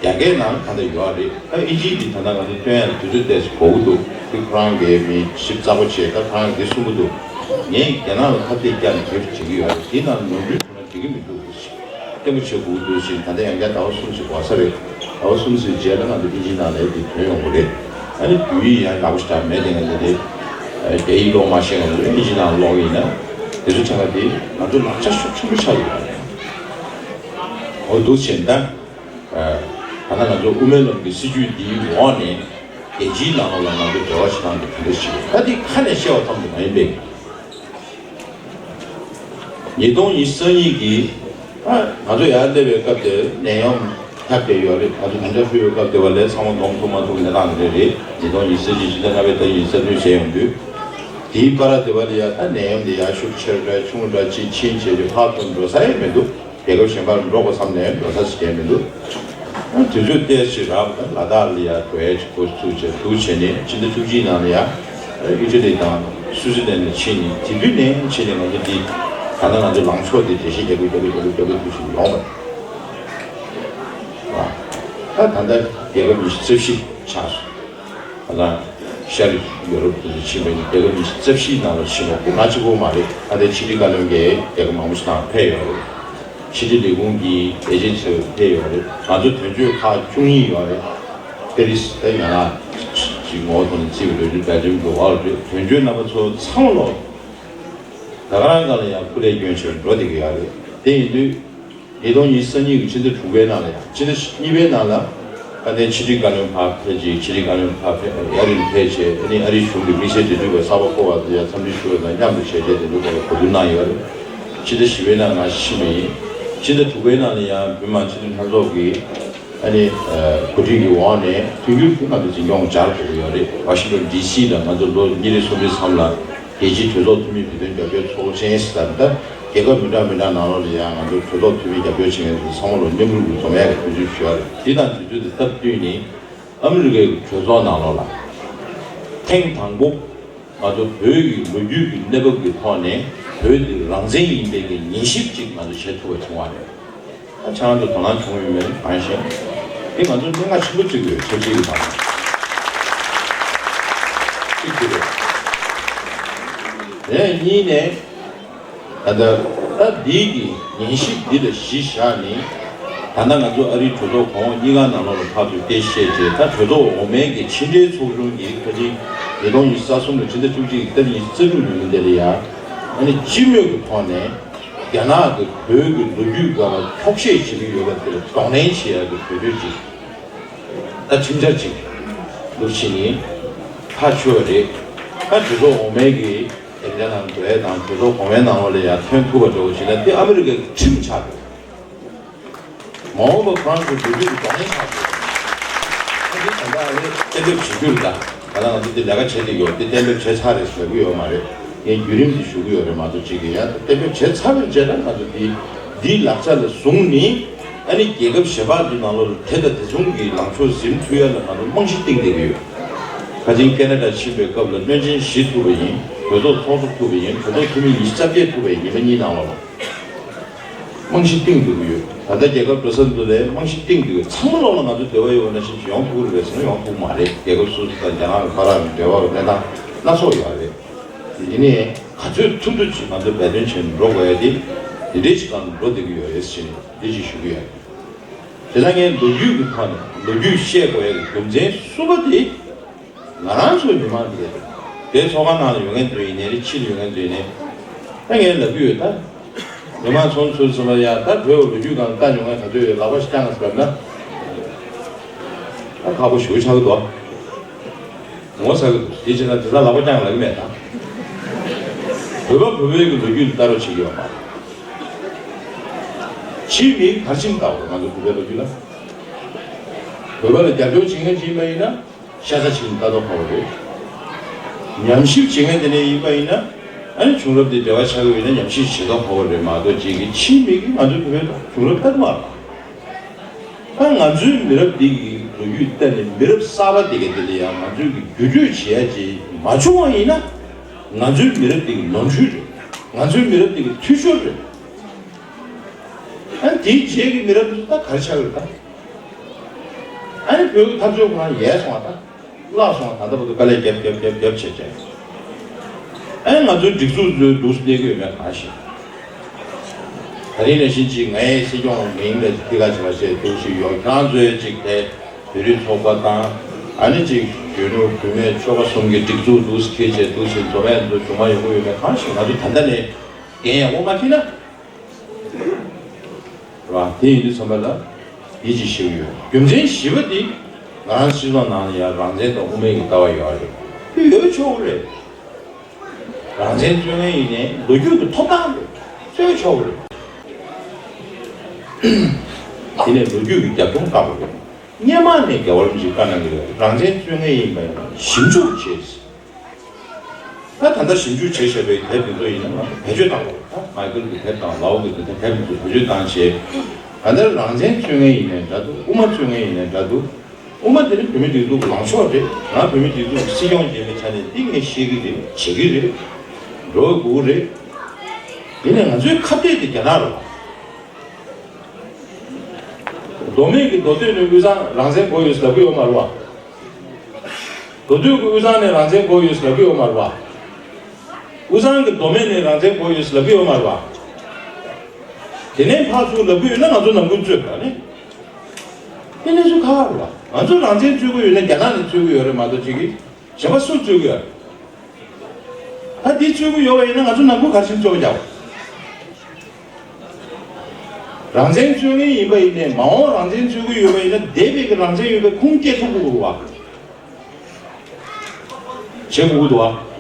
རྒྱ་སྐད་ནང་ད་ལྟ་ཡོད་རེད། ད་ཨིན་ཇིའི་འདི་ད་ལྟ་ང་ཚོ་སྟོན་ཡ་དུས་ཚོད་ཏོག་ཙམ་འགོར་གྱི་འདུག་དེ་ཁོ་རང་གིས་མི་ཞིབ་ཚགས་པོ་བྱས། ད་ཁོ་རང་གིས་འདི་གསུང་གི་འདུག་ངས་རྒྱ་ནག་ལ་ཁ་གཏད་བཀྱག་ནས་དེབ་བྲིས་ཀྱི་ཡོད་རེད། དེ་ནང་ནོར་འཁྲུལ་བྱུང་ན་འགྲིག་གི་མི་འདུག་ཟེར། བརྟན་པོ་བྱེད་དགོས་འདུག་ཟེར། ད་ལྟ་ཡང་བསྐྱར་ཟླ་བ་གསུམ་ཞིག་འགོར་ས་རེད། ཟླ་བ་གསུམ་ཞིག་རྗེས་ལ་ང་ཚོ་ཨིན་ཇི་ནང་ལ་དེ་ཐོན་ཡོང་གི་རེད། ཨ་ནི་བོད་ཡིག་ཡང་ཡག་པོ་ཞེ་དྲག་མེད་དེ། ང་ཚོ་དེ་རྒྱ་ཡིག་ཀློག་མ་ཤེས་ང་ཚོ་ཨིན་ཇི་ནང་ཀློག་ཡིན་ན་དེ་ཚོ་ཆ་ག་དེ་ང་ཚོ་ལག་ཆ་ཤུགས་ཆེན་པོ་ཆགས་ཡོད་རེད། འོ་འདུག་བྱས་ད། ད་ལྟ་ང་ཚོ་དབུ་མའི་ལམ་གྱི་སྲིད་བྱུས་འདིའི་འོག་ནས་རྒྱལ་སྤྱིའི་ནང་ལོགས་ལ་ང་ཚོ་འབྲེལ་བ་བྱེད་སྟངས་དེ་ག་འདྲ་ཞིག་རེད། ད་དེ་ཁ་ནས་བཤད་པ་ཙམ་དུ་མ་ཡིན་པས། ཉིས་སྟོང་ཉི་ཤུ་རྩ་གཉིས་ཀྱི་ཨ་ང་ཚོ་ཡར་སླེབས་པའི་སྐབས་དེར་ནད་ཡམས་ཁྱབ་བསྡད་ཡོད་རེད། ང་ཚོ་དམ་བཅའ་ཕུལ་བའི་སྐབས་དེ་བ་ལས་ཚང་མ་འཛོམས་ཐུབ་མ་ཐུབ་གནས་སྟངས་དེ་འདྲ་རེད། ཉིས་སྟོང་ཉི་ཤུ་རྩ་གཅིག་ཕྱི་ཟླ་ལྔ་པའི་ཟླ་ཉི་ཤུ་རྩ་བདུན་བྱས་ཡོང་དུས། དེའི་བར་དེ་བ་ལ་ཡ་ད་ནད་ཡམས་དེ་ཡར་ཤུགས་ཆེ་རུ་འགྲོ་ཡ་ཆུང་རུ་འགྲོ་ཡ་གཅིག་ཕྱིན་བྱས་ཏེ་ཕར་ཚུར་འགྲོ་ས་ཡང་མི་འདུག་རྒྱལ་ཁབ་གཞན་པར་འགྲོ་དགོས་བསམ་ནས་འགྲོ་ས་ཞིག་ཡང་མི་འདུག་ཨ་དུས་ཚོད་ཏོག་ཙམ་རག་པ་དང་ལ་དྭགས་ལ་ཡ་འགྲོ་ཡ་ཅིག་འགོ་བཙུགས་བྱས་འདུག་བྱས་ནས་ཕྱི་ཟླ་བཅུ་གཅིག་ནང་ལ་ཡ་ཨི་ཊ་ལི་དང་སུའུ་ཙི་ལན་ལ་ཕྱིན་ནས། དེ་དུས་ནས་ཕྱིན་ནས་ང་ཚོ་འདི་ད་ལྟ་ང་ཚོ་ལངས་ཕྱོགས་འདི་འགྲེལ་བཤད་རྒྱག་གི་རྒྱག་གི་རྒྱག་གི་རྒྱག་གི་འདུག་བཞིན་ཡོང་བ་རེད། ད་ད་ལྟ་རྒྱལ་ཁབ་ཉི་ཤུ་རྩ་བཞི་ཆགས་སོང་། ད་ལྟ་ཤར་ཡོ་རོབ་དེ་ཚོ་ཕྱིན་པ་ཡིན། རྒྱལ་ཁབ་ཉི་ཤུ་རྩ་བཞི་ནང་ལ་ཕྱིན་པ་ཁོ་ང་གཅིག་པོ་མ་རེད། ད་ལྟའི་ཕྱི་དྲིལ་བཀའ་བློན་གྱིས་རྒྱལ་ཁབ་མང་པོ་ཞིག་ནང་ཕེབས་ཡོད་རེད། ཕྱི་དྲིལ་ལས་ཁུངས་ཀྱི་ལས་བྱེད་ཚོ་ཕེབས་ཡོད་རེད། ང་ཚོ་དོན་གཅོད་ཁག་བཅུ་གཉིས་ཡོད་རེད། པེ་རི་སི་ད་ཡང་ན་ཅིག་ངོ་བོ་ཐོག་ནས་བརྩིས་པ་འདྲ་ཅིག་སྦེལ་ཇམ་གྱི་ཝཱལ་རེད། དོན་གཅོད་རྣམ་པ་ཚོ་ཚང་མ་ལོག་ད་ག་རང་སྒང་ལ་ཡང་སྐུ་ལས་བསྐྱོན་བྱས་འགྲོ་བསྡད་ཀྱི་ཡོད་རེད། དེ་ཡིན་དུས། ཉིས་སྟོང་ཉི་ཤུ་རྩ་གཉིས་ཀྱི་ཕྱི་ཟླ་དྲུག་པའི་ནང་ལ་ཡང་ཕྱི་ཟླ་གཉིས་པའི་ནང་ལ་དཀའ་ལས་ཕྱི་དྲིལ་བཀའ་བློན་ཕར་ཕེབས་རྗེས། ཕྱི་དྲིལ་བཀའ་བློན་ཕར་ཕེབས་ཨ་རིར་ཕེབས་རྗེས། ཨ་ནི་ཨ་རིའི་གཞུང་གི་དམིགས་བསལ་འབྲེལ་མཐུད་པ་གསར་པ་བསྐོ་བ་དེ་ཡང་འཚམས་འདྲི་ཞུ་བ་དང་མཉམ་དུ་བྱས་རྗེས་དེ་ཚོའི་སྐོར་ལ་གོ་བསྡུར་གནང་ཡོད་རེད། ཕྱི་ཟླ་བཞི་པའི་ནང་ང་ཕྱིན་པ་ཡིན། ཕྱི་ཟླ་དྲུག་པའི་ནང་ལ་ཡང་བོད་མི་མང་སྤྱི་འཐུས་ལྷན་ཚོགས་ཀྱིས་ཨ་ནི་གོ་སྒྲིག་གི་འོག་ནས་མཐུན་འགྱུར་དེ་ང་ཚོ་འཛིན་སྐྱོང་སྦྱར་དགོས་ཀྱི་ཡོད་རེད། ཝ་ཤིང་ཊོན་ཌི་སི་ལ་ང་ཚོ་ལོ་གཉིས་རེ་གསུམ་རེ་མཚམས་ལ། རྒྱལ་སྤྱིའི་གྲོས་ཚོགས་འཐུས་མི་བོད་དོན་རྒྱབ་སྐྱོར་ཚོགས་ཆེན་ཟེར་ད་རྒྱལ་ཁབ་མི་འདྲ་མི་འདྲ་ནང་ལོགས་ལ་ཡང་ང་ཚོ་གྲོས་ཚོགས་འཐུས་མི་རྒྱབ་སྐྱོར་བྱེད་མཁན་ཚོ་ཚང་མ་ལོ་མཉམ་རུབ་ཀྱིས་འཛོམས་ཡག་གི་དུས་ཚོད་ཞུ་ཡ་རེད། འདི་དང་དུས་ཚོད་དེ་སྟབས་བསྟུན་ནས་ཨ་མི་རི་ཀའི་གྲོས་ཚོགས་ནང་ལོགས་ལ་ཐེངས་དང་པོ་ང་ཚོ་བོད་ཀྱི་ལོ་རྒྱུས་ཀྱི་གནས་བབ་ཀྱི་ཐོག་ནས་བོད་འདི་རང་བཙན་ཡིན་པའི་གི་ཉན་ཞིབ་ཅིག་ང་ཚོ་བྱེད་ཐུབ་པ་བྱུང་བ་རེད། ད་ཁྱེད་རང་ཚོ་དོ་སྣང་བྱུང་ཡོད་མེད་མ་ཤེས། འདི་ང་ཚོ་གནད་འགག་ཆེན་པོ་གཅིག་རེད། ཆབ་སྲིད་ཀྱི་ཐོག་ནས་གཅིག་དེ་རེད། དེ་ནས་གཉིས་ནས་ད་ལྟ་ད་འདི་གི་ཉན་ཞིབ་འདི་ལ་གཞི་བཞག་ནས་ ད་ལྟ་ང་ཚོ་ཨ་རིའི་གྲོས་ཚོགས་གོང་འོག་གཉིས་ཀ་ནང་ལོགས་ལ་ཕར་ཚུར་སྐད་ཆ་བཤད་རྗེས། ད་གྲོས་ཚོགས་འོག་མའི་གི་ཕྱི་འབྲེལ་ཚོགས་ཆུང་གིས་ཁ་ཅིག་ཉིས་སྟོང་ཉི་ཤུ་རྩ་གསུམ་ལོའི་ཕྱི་ཟླ་བཅུ་གཅིག་གི་ཏ་རིག་ཉི་ཤུ་རྩ་དྲུག་ཉིན་མོ་དེ་ལ་ཡ། ཨ་ནི་སྤྱི་མོས་ཀྱི་ཐོག་ནས་རྒྱ་ནག་གིས་བོད་ཀྱི་ལོ་རྒྱུས་སྐོར་ལ་འཁྱོག་བཤད་བྱེད་ཀྱི་ཡོད་པ་དེ་ལ་གདོང་ལེན་བྱེད་ཡག་གི་གྲོས་ཆོད་ཅིག་ད་ཁྲིམས་འཆར་ཅིག་བླུགས་ཕྱིན་ཡིན། ཐག་ཆོད་རེད། ད་གྲོས་ཚོགས་འོག་མའི་གི་གདན་ས་ནང་འགྲོ་ཡ་དང་གྲོས་ཚོགས་གོང་མའི་ནང་ལོགས་ལ་ཡ་ཐོན་ཐུབ་པ་འདྲ་བོ་བྱས་ན་དེ་ཨ་མི་རི་ཀའི་ཁྲིམས་ཆགས་འགྲོ། མ་འོངས་པ་ཁོ་རང་ཚོའི་འགྲོ་རྒྱུ་གི་གདོང་ལེན་ཆགས་འགྲོ། ཨ་ནི་ད་ལྟ་ཨ་ནི་གཏན་འབེབས་བྱེད་རྒྱུ་རེད། ད་ད་ལྟ་ང་ཚོ་འདི་ལས་ཀ་བྱེད་བསྡད་ཡོད། འདི་གཏན་འབེབས་བྱས་ཚར་རེད་ཟེར་གི་ཡོད་མ་རེད། ངས་བརྒྱུད་རིམ་འདི་ཞུ་གི་ཡོད་རེད་མ་གཏོགས། གཅིག་གི་ཡ་གཏན་འབེབས་བྱས་ཚར་བའི་རྗེས་ལ་ང་ཚོ་འདི་འདིའི་ལག་ཆ་ལ་བཟུང་ནས། ཨ་ནི་རྒྱལ་ཁབ་གཞན་པ་འདི་ནང་ལོགས་ལ་དེ་དང་དེ་མཚུངས་ཀྱི་ལངས་ཕྱོགས་འཛིན་ཐུབ་ཡ་ལ་ང་ཚོ་རྨང་གཞི་བཏིང་བསྡད་ཀྱི་ཡོད། ཁ་ཅིག་ཁེ་ན་ཌ་ཕྱིན་པའི་སྐབས་ལ་གནོད་སྦྱིན་བཞི་ཐུབ་པ་ཡིན། གྲོས་ཚོགས་ཚོགས་གཙོ་ཐུབ་པ་ཡིན། གྲོས་ཚོགས་འཐུས་མི་ཉི་ཤུ་རྩ་བརྒྱད་ཐུབ་པ་ཡིན། ཉི་མ་གཉིས་ནང་ལོགས་ལ། རྨང་གཞི་བཏིང་འགྲོ་གི་ཡོད། ད་ལྟ་རྒྱལ་ཁབ་འགྲོ་ས་འདི་ལ་རྨང་གཞི་བཏིང་འགྲོ་གི་ཡོད། ཚང་མ་ལོག་ལ་ང་ཚོ་འབྲེལ་བ་ཡོད་པ་ནང་བཞིན་ཡོང་ཐུབ་ཀྱི་རེད་ཟེར་ན་ཡོང་ཐུབ་ཀྱི་མ་རེད། རྒྱལ་ཁབ་སོ་སོ་དང་རྒྱ་ནག་གི་བར་ལ་འབྲེལ་བ་སྣ་ཚོགས་ཡོད་རེད། དེ་ནས་ག་ཚོད་ཐུབ་ཐུབ་ཅིག་ང་ཚོ་འབད་བརྩོན་བྱས་ནས་འགྲོ་དགོས་ཡ་དེ་དེ་འདྲའི་ཞིག་སྒང་ལ་འགྲོ་བསྡད་ཀྱི་ཡོད་རེད་ཟེར་ནས་འདི་ཅིག་ཞུ་གི་ཡོད། དེ་ལ་ངས་ལོ་རྒྱུས་ཀྱི་ཐོག་ནས་ལོ་རྒྱུས་བཤད་དགོས་ཡ་གི་རྒྱུ་མཚན་གསུམ་པ་དེ། ང་རང་ཚོའི་མི་མང་དེ་རེད། བོད་ཚོགས་ཁང་ནང་ལ་ཡོད་མཁན་ཚོ་ཡིན་ནའི་རེད། ཕྱི་ལ་ཡོད་མཁན་ཚོ་ཡིན་ནའི། ད་ངས་ལབ་ཀྱི་ཡོད་ད། མི་མང་ཚོ་ཚོས་ཚོ་ལ་ཡ་ད་བོད་ལོ་རྒྱུས་སྒང་ལ་ལྟ་མྱོང་མཁན་ག་ཚོད་ཡོད། ལག་པ་ཞིག་བརྐྱངས་ཟེར་ན། ད་ཁག་པོ་ཞེ་པོ་ཆགས་ཀྱི་འདུག་ངོ་ཚ་གི་འདུག་དེ་བྱས་ན་དེ་ཚོ་ལག་པ་བརྐྱངས་ལབ་ཀྱི་མེད་ད། བོད་པ་བོད་པའི་གི་ལོ་རྒྱུས་ལ་ལྟ་རོགས་བྱེད་ཀྱི་ཡོད་མ་རེད། ཕྱིའི་མི་ག་རེ་བྱས་ནས་ལྟ་བ་རེད། ང་ཚོ་བོད་པའི་ལོ་རྒྱུས་ལ། བོད་པ་ལ་རྒྱབ་སྐྱོར་བྱེད་མཁན་ཅིག་ཡིན་པ་ཡིན་ན། ཤ་ཚ་ཞིག་ལྟ་མདོག་ཁ་པོ་རེད། ཉམས་ཞིབ་བྱེད་མཁན་དེ་འདྲ་ཡིན་པ་ཡིན་ན། ཨ་ནི་བྱུང་རབས་དེ་འབྲེལ་བ་ཆགས་ཀྱི་ཡོད་ན་ཉམས་ཞིབ་བྱེད་མདོག་ཁ་པོ་རེད་མ་གཏོགས། གཅིག་གིས་ཕྱིའི་མི་གིས་ང་ཚོའི་བོད་པའི་བྱུང་རབས་ལྟ་གི་མ་རེད། ད་ང་ཚོའི་མི་རབས་འདི་གི་ལོ་རྒྱུས་བལྟས་ནས་མི་རབས་གསར་པ་དེ་ག་དེ་ལ་ཡང་ང་ཚོས་ཀྱི་བསྒྱུར་བཅོས་བྱེད་ཡ་ཅིག་མ་བྱུང་བ་ཡིན་ན། ང་ཚོའི་མི་རབས་འདི་གི་ནོར་འཁྲུལ་རེད། ང་ཚོའི་མི་རབས་འདི་གི་འཐུས་ཤོར་རེད། ཨ་ནི་དེའི་རྗེས་ཀྱི་མི་རབས་འདི་ཚོ་ད་ག་རེ་ཆགས་ཀྱི་རེད་ད། ཨ་ནི་བོད་ཀྱི་འཐབ་རྩོད་ཁོ་རང་ཡལ་སོང་བ་ད། བརླག་སོང་བ། ད་ལྟ་བར་དུ་དཀའ་ལས་རྒྱབ་རྒྱབ་རྒྱབ་རྒྱབ་བྱས་བྱས། ཨ་ནི་ང་ཚོའི་སྒྲིག་འཛུགས་ཚོའི་འདུག་སེ་གནས་ཀྱི་ཡོད་མེད་གང་ཤེས། ད་རིང་ནང་བཞིན་ཅིག་ངའི་སྲིད་སྐྱོང་མིང་ལ་ཐིག་ལ་བྱེད་པ་བྱས་འདུག་སེ་ཡོད། ཁྱེད་རང་ཚོའི་ཅིག་དེ་བོད་རིགས་ཚོགས་པ་དང་། ཨ་ནི་ཅིག་གཞོན་ནུ་བུད་མེད་ཆོལ་ཁ་གསུམ་གྱི་སྒྲིག་འཛུགས་འདུག་སེ་འཁྱེར་བྱས་འདུག་སེ་འཛོམས་ཡས་འདུག་བྱུང་མ་ཡོང་གི་ཡོད་མེད་གང་ཤེས། ང་ཚོ་ད་ལྟ་ནས་འགན་ཡག་པོ་མ་འཁྱེར་ན། རེད་བ། དེ་ཡིན་དུས་ཙམ་པ་ལ་ཡིད་ཆེས་ཞེ་པོ་ཡོད། རྒྱུ་མཚན་བཞི་པ་འདི་ང་རང་སྤྱི་ཚོགས་ནང་ལ་ཡང་རང་བཙན་དང་དབུ་མའི་གི་ལྟ་བ་ཡོད་རེད། དེ་ཡོད་ཆོག་གི་རེད། རང་བཙན་རྩོད་མཁན་ཡིན་ནའི་ལོ་རྒྱུས་ཀྱི་ཐོབ་ཐང་རེད། རྩོད་ཆོག་གི་རེད། དེ་ནས་ལོ་རྒྱུས་ཀྱི་རྒྱབ་ལྗོངས་བཀག་དགོས་རེད། སྔོན་མ་ནས་རྒྱལ་བ་རིན་པོ་ཆེས་བཀའ་གནང་གི་ཡོད་རེད། རང་བཙན་རྩོད་མཁན་ཡིན་པ་ཡིན་ན་ཞིབ་འཇུག་བྱེད། ད་ད་ལྟ་ཞིབ་འཇུག་བྱེད་བཞིན་པའི་དེབ་དེ་ཚོ་ཡིན་ན་ང་ཚོ་བེད་སྤྱོད་བཏང་དགོས། ད་མའི་ཀལ་གྱི་དེབ་དང་ལའོ་གི་དེ་དེབ་དེ་ཚོ་བེད་སྤྱོད་བཏང་བྱས། ད་ལྟ་རང་བཙན་རྩོད་མཁན་ཡིན་ནའི་འདྲ་འདུག་དབུ་མ་རྩོད་མཁན་ཡིན་ནའི་འདྲ་འདུག་དབུ་མ་དེ་ནི་བོད་མིའི་སྒྲིག་འཛུགས་ཀྱི་ལངས་ཕྱོགས་རེད། ང་བོད་མིའི་སྒྲིག་འཛུགས་ཀྱི་སྲིད་སྐྱོང་ཡིན་པའི་ཆ་ནས་འདི་ངས་བཤད་ཀྱི་རེད། བྱེད་ཀྱི་རེད། འགྲོ་དགོས་ཀྱི་རེད། ཡིན་ནའི་ང་ཚོའི་ཁ་གཏད་དེ་རྒྱ་ནག་རེད་བ། མདོ་སྨད་ཀྱི་མདོ་སྟོད་ནས་དབུས་གཙང་རང་བཙན་དགོས་ཡོད་ཟེར་ལབ་ཀྱི་ཡོད་མ་རེད་བ། མདོ་སྟོད་ཀྱི་དབུས་གཙང་ནས་རང་བཙན་དགོས་ཡོད་ཟེར་ལབ་ཀྱི་ཡོད་མ་རེད་བ། དབུས་གཙང་གི་མདོ་སྨད་ནས་རང་བཙན་དགོས་ཡོད་ཟེར་ལབ་ཀྱི་ཡོད་མ་རེད་བ། དེ་ནས་ཕར་ཚུར་ལབ་ཀྱི་ཡོད་ན་ང་ཚོ་ནང་ཁུལ་རྩོད་དགོས་ནི། དེ་གནས་ཚུལ་ཁག་ཁག་རེད་བ། ང་ཚོ་རང་བཙན་རྩོད་ཀྱི་ཡོད་ན་རྒྱ་ནག་ནས་རྩོད་ཀྱི་ཡོད་རེད་མ་གཏོགས་གཅིག་གིས་གཞན་པ་སུ་རྩོད་ཀྱི་ཡོད་རེད། ད་འདི་རྩོད་ཀྱི་ཡོད་པ་ཡིན་ན་ང་ཚོ་ནང་ཁུལ་ག་རེ་བྱས་ནས་རྩོད་པ་རྒྱག་དགོས། རང་བཙན་རྩོད་མཁན་ཡིན་པ་ཡིན་ནའི་མ་འོངས་རང་བཙན་རྩོད་ཀྱི་ཡོད་པ་ཡིན་ན་འདས་པའི་གི་རང་བཙན་ཡོད་པའི་ཁུངས་སྐྱེལ་ཐུབ་དགོས་རེད་བ། བྱེད་དགོས་ཀྱི་འདུག་བ།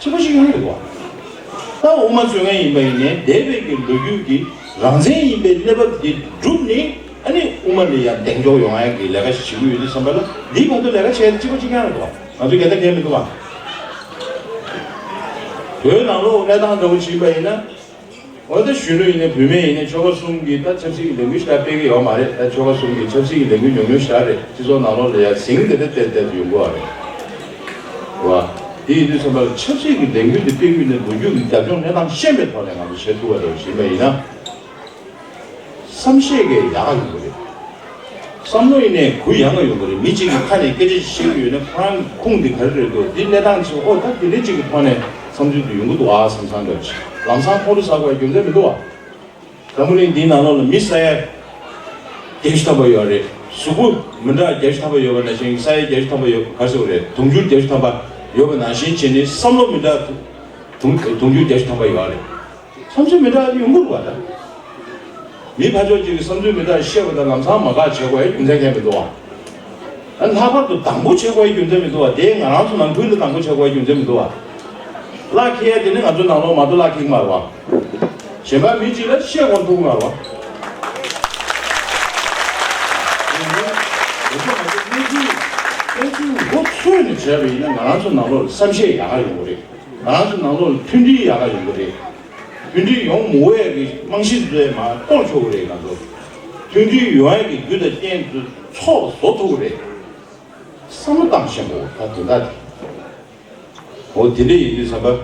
གཅིག་པ་ཞིག་ཡོང་གི་འདུག་བ། ད་དབུ་མ་རྩོད་མཁན་ཡིན་པ་ཡིན་ནའི་འདས་པའི་གི་ལོ་རྒྱུས་ཀྱི་རང་བཙན་ཡིན་པའི་གནས་བབ་འདི་བསྒྲུབས་ནས་ཨ་ནི་དབུ་མ་ལ་ཡང་གདེང་འཇོག་ཡོང་ཡ་གི་ལས་ཀ་ཞིག་བྱེད་ཀྱི་ཡོད་དུས་ཙམ་པ་ལ་འདིའི་བར་དུ་ལས་ཀ་བྱས་གཅིག་པ་གཅིག་རྐྱང་རེད་འདུག་བ། ང་ཚོ་རྒྱལ་དར་གང་ཡང་མི་འདུག་བ། བོད་ནང་ལོགས་གནས་སྟངས་འདྲ་བོ་ཞིག་ཡིན་པ་ཡིན་ན། འོ་ད་གཞོན་ནུ་ཡིན་ནའི་བུད་མེད་ཡིན་ནའི་ཆོལ་ཁ་གསུམ་གྱིས་ད་ཆབ་སྲིད་ཀྱི་ལས་འགུལ་ཞིག་ད་སྤེལ་གྱི་ཡོད་མ་རེད། ད་ཆོལ་ཁ་གསུམ་གྱིས་ཆབ་སྲིད་ཀྱི་ལས་འགུལ་ཉུང་ཉུང་ཞིག་རེད། སྤྱི་ཚོགས་ནང་ལོགས་ལ་ཡ་ཟིང་དེ་འདྲ་གཏད་གཏད་ཡོང་གི་ཡོད་རེད། རེད་བ། དེ་ཡིན་དུས་ཙམ་པ་ལ་ཆབ་སྲིད་ཀྱི་ལས་འགུལ་དེ་སྤེལ་དུས་ནས་ལོ་རྒྱུས་ཀྱི་རྒྱབ་ལྗོངས་གནས་སྟངས་ཤེས་པའི་ཐོག་ནས་ང་ཚོ་བྱེད་ཐུབ་པ་འདྲ་བོ་ཞིག་ཡིན་པ་ཡིན་ན། བསམ་ཤེས་ཀྱི་ཡག་ཡོང་གི་རེད། བསམ་བློ་ཡིན་ནའི་གུ་ཡངས་ཡོང་གི་རེད། མི་གཅིག་གི་ཁ་ནས་སྐད་ཆ་ཞིག་བཤད་ཀྱི་ཡོད་ན་ཁོ་རང་གི་ཁུངས་འདི་ག་རེ་རེད་འདུག་འདི་གནས་སྟངས་ཅིག་ཨོ་ད་དེ་འདྲའི་གཅིག་གི་ཐོག་ནས་བསམ་ཚུལ་དེ་ཡོང་གི་འདུག་ཨ་བསམ་བསམ་འདྲ་ཅིག་ལམ་སང་ཁོང་ཁྲོ་ཟ་དགོས་རྒྱུ་མཚན་མི་འདུག་ཨ། འཛམ་བུ་གླིང་འདིའི་ནང་ལོགས་ལ་མི་ཟ་ཡ། བརྒྱད་ཅུ་ཐམ་པ་ཡོད་རེད། གཟུགས་པོ་མི་འདྲ་བརྒྱད་ཅུ་ཐམ་པ་ཡོད་པ་ནང་བཞིན། ས་ཡ་བརྒྱད་ཅུ་ཐམ་པ་ཡོད། ག་རེ་ཟེར་དགོས་རེད། དུང་ཕྱུར་བརྒྱད་ཅུ་ཐམ་པ་ཡོད་པ་ནང་བཞིན་བྱས་ནས། བསམ་བློ་མི་འདྲ་དུང་དུང་ཕྱུར་བརྒྱད་ཅུ་ཐམ་པ་ཡོད་རེད། བསམ་ཚུལ་མི་འདྲ་ཡོང་གི་རེད་པ། ད་མི་ཕར་ཕྱོགས་གཅིག་གིས་བསམ་ཚུལ་མི་འདྲ་བཤད་པ་དང་ལམ་སང་མ་དགའ་བྱེད་དགོས་ཡ་རྒྱུ་མཚན་གང་ཡང་མི་འདུག་པ། ཨ། ལྷག་པར་དུ་སྡང་པོ་བྱེད་དགོས་ཡ་རྒྱུ་མཚན་མི་འདུག་པ། དེ་ང་རང་ཚོ་ནང་ཁུལ་ལ་སྡང་པོ་བྱེད་དགོས་ཡ་རྒྱུ་མཚན་མི་འདུག་པ། གླགས་འཁེལ་ཡ་དེ་ནི་ང་ཚོ་ནང་ལོགས་མ་གཏོགས་གླགས་འཁེལ་གི་མ་རེད་པ། གཞན་པ་མི་གཅིག་ལ་བཤད་དགོས་ཐུག་གི་མ་རེད་པ། དེ་ཚོ་ང་ཚོ་གནས་ཚུལ་གནས་ཚུལ་མགོ་ཚོས་ནས་བྱས་པ་ཡིན་ན། ང་རང་ཚོ་ནང་ལོགས་ལ་བསམ་ཤེས་ཡག་ག་ཡོང་གི་རེད། ང་རང་ཚོ་ནང་ལོགས་ལ་མཐུན་སྒྲིལ་ཡག་ག་ཡོང་གི་རེད། མཐུན་སྒྲིལ་ཡོང་མི་འོས་ཀྱི་རྨང་གཞི་ཚོ་མར་གཏོར་ཆོག་གི་རེད། ང་ཚོ་མཐུན་སྒྲིལ་ཡོང་ཡ་གི་རྒྱུ་དང་རྐྱེན་ཚོ་ཚོགས་བཟོ་ཐུབ་ཀྱི་རེད། བསམ་བློ་བཏང་ཤེས་དགོས། ད་དོན་དག་དེ། འོ། དེ་འདྲ་ཡིན་དུས་ཙམ་པ།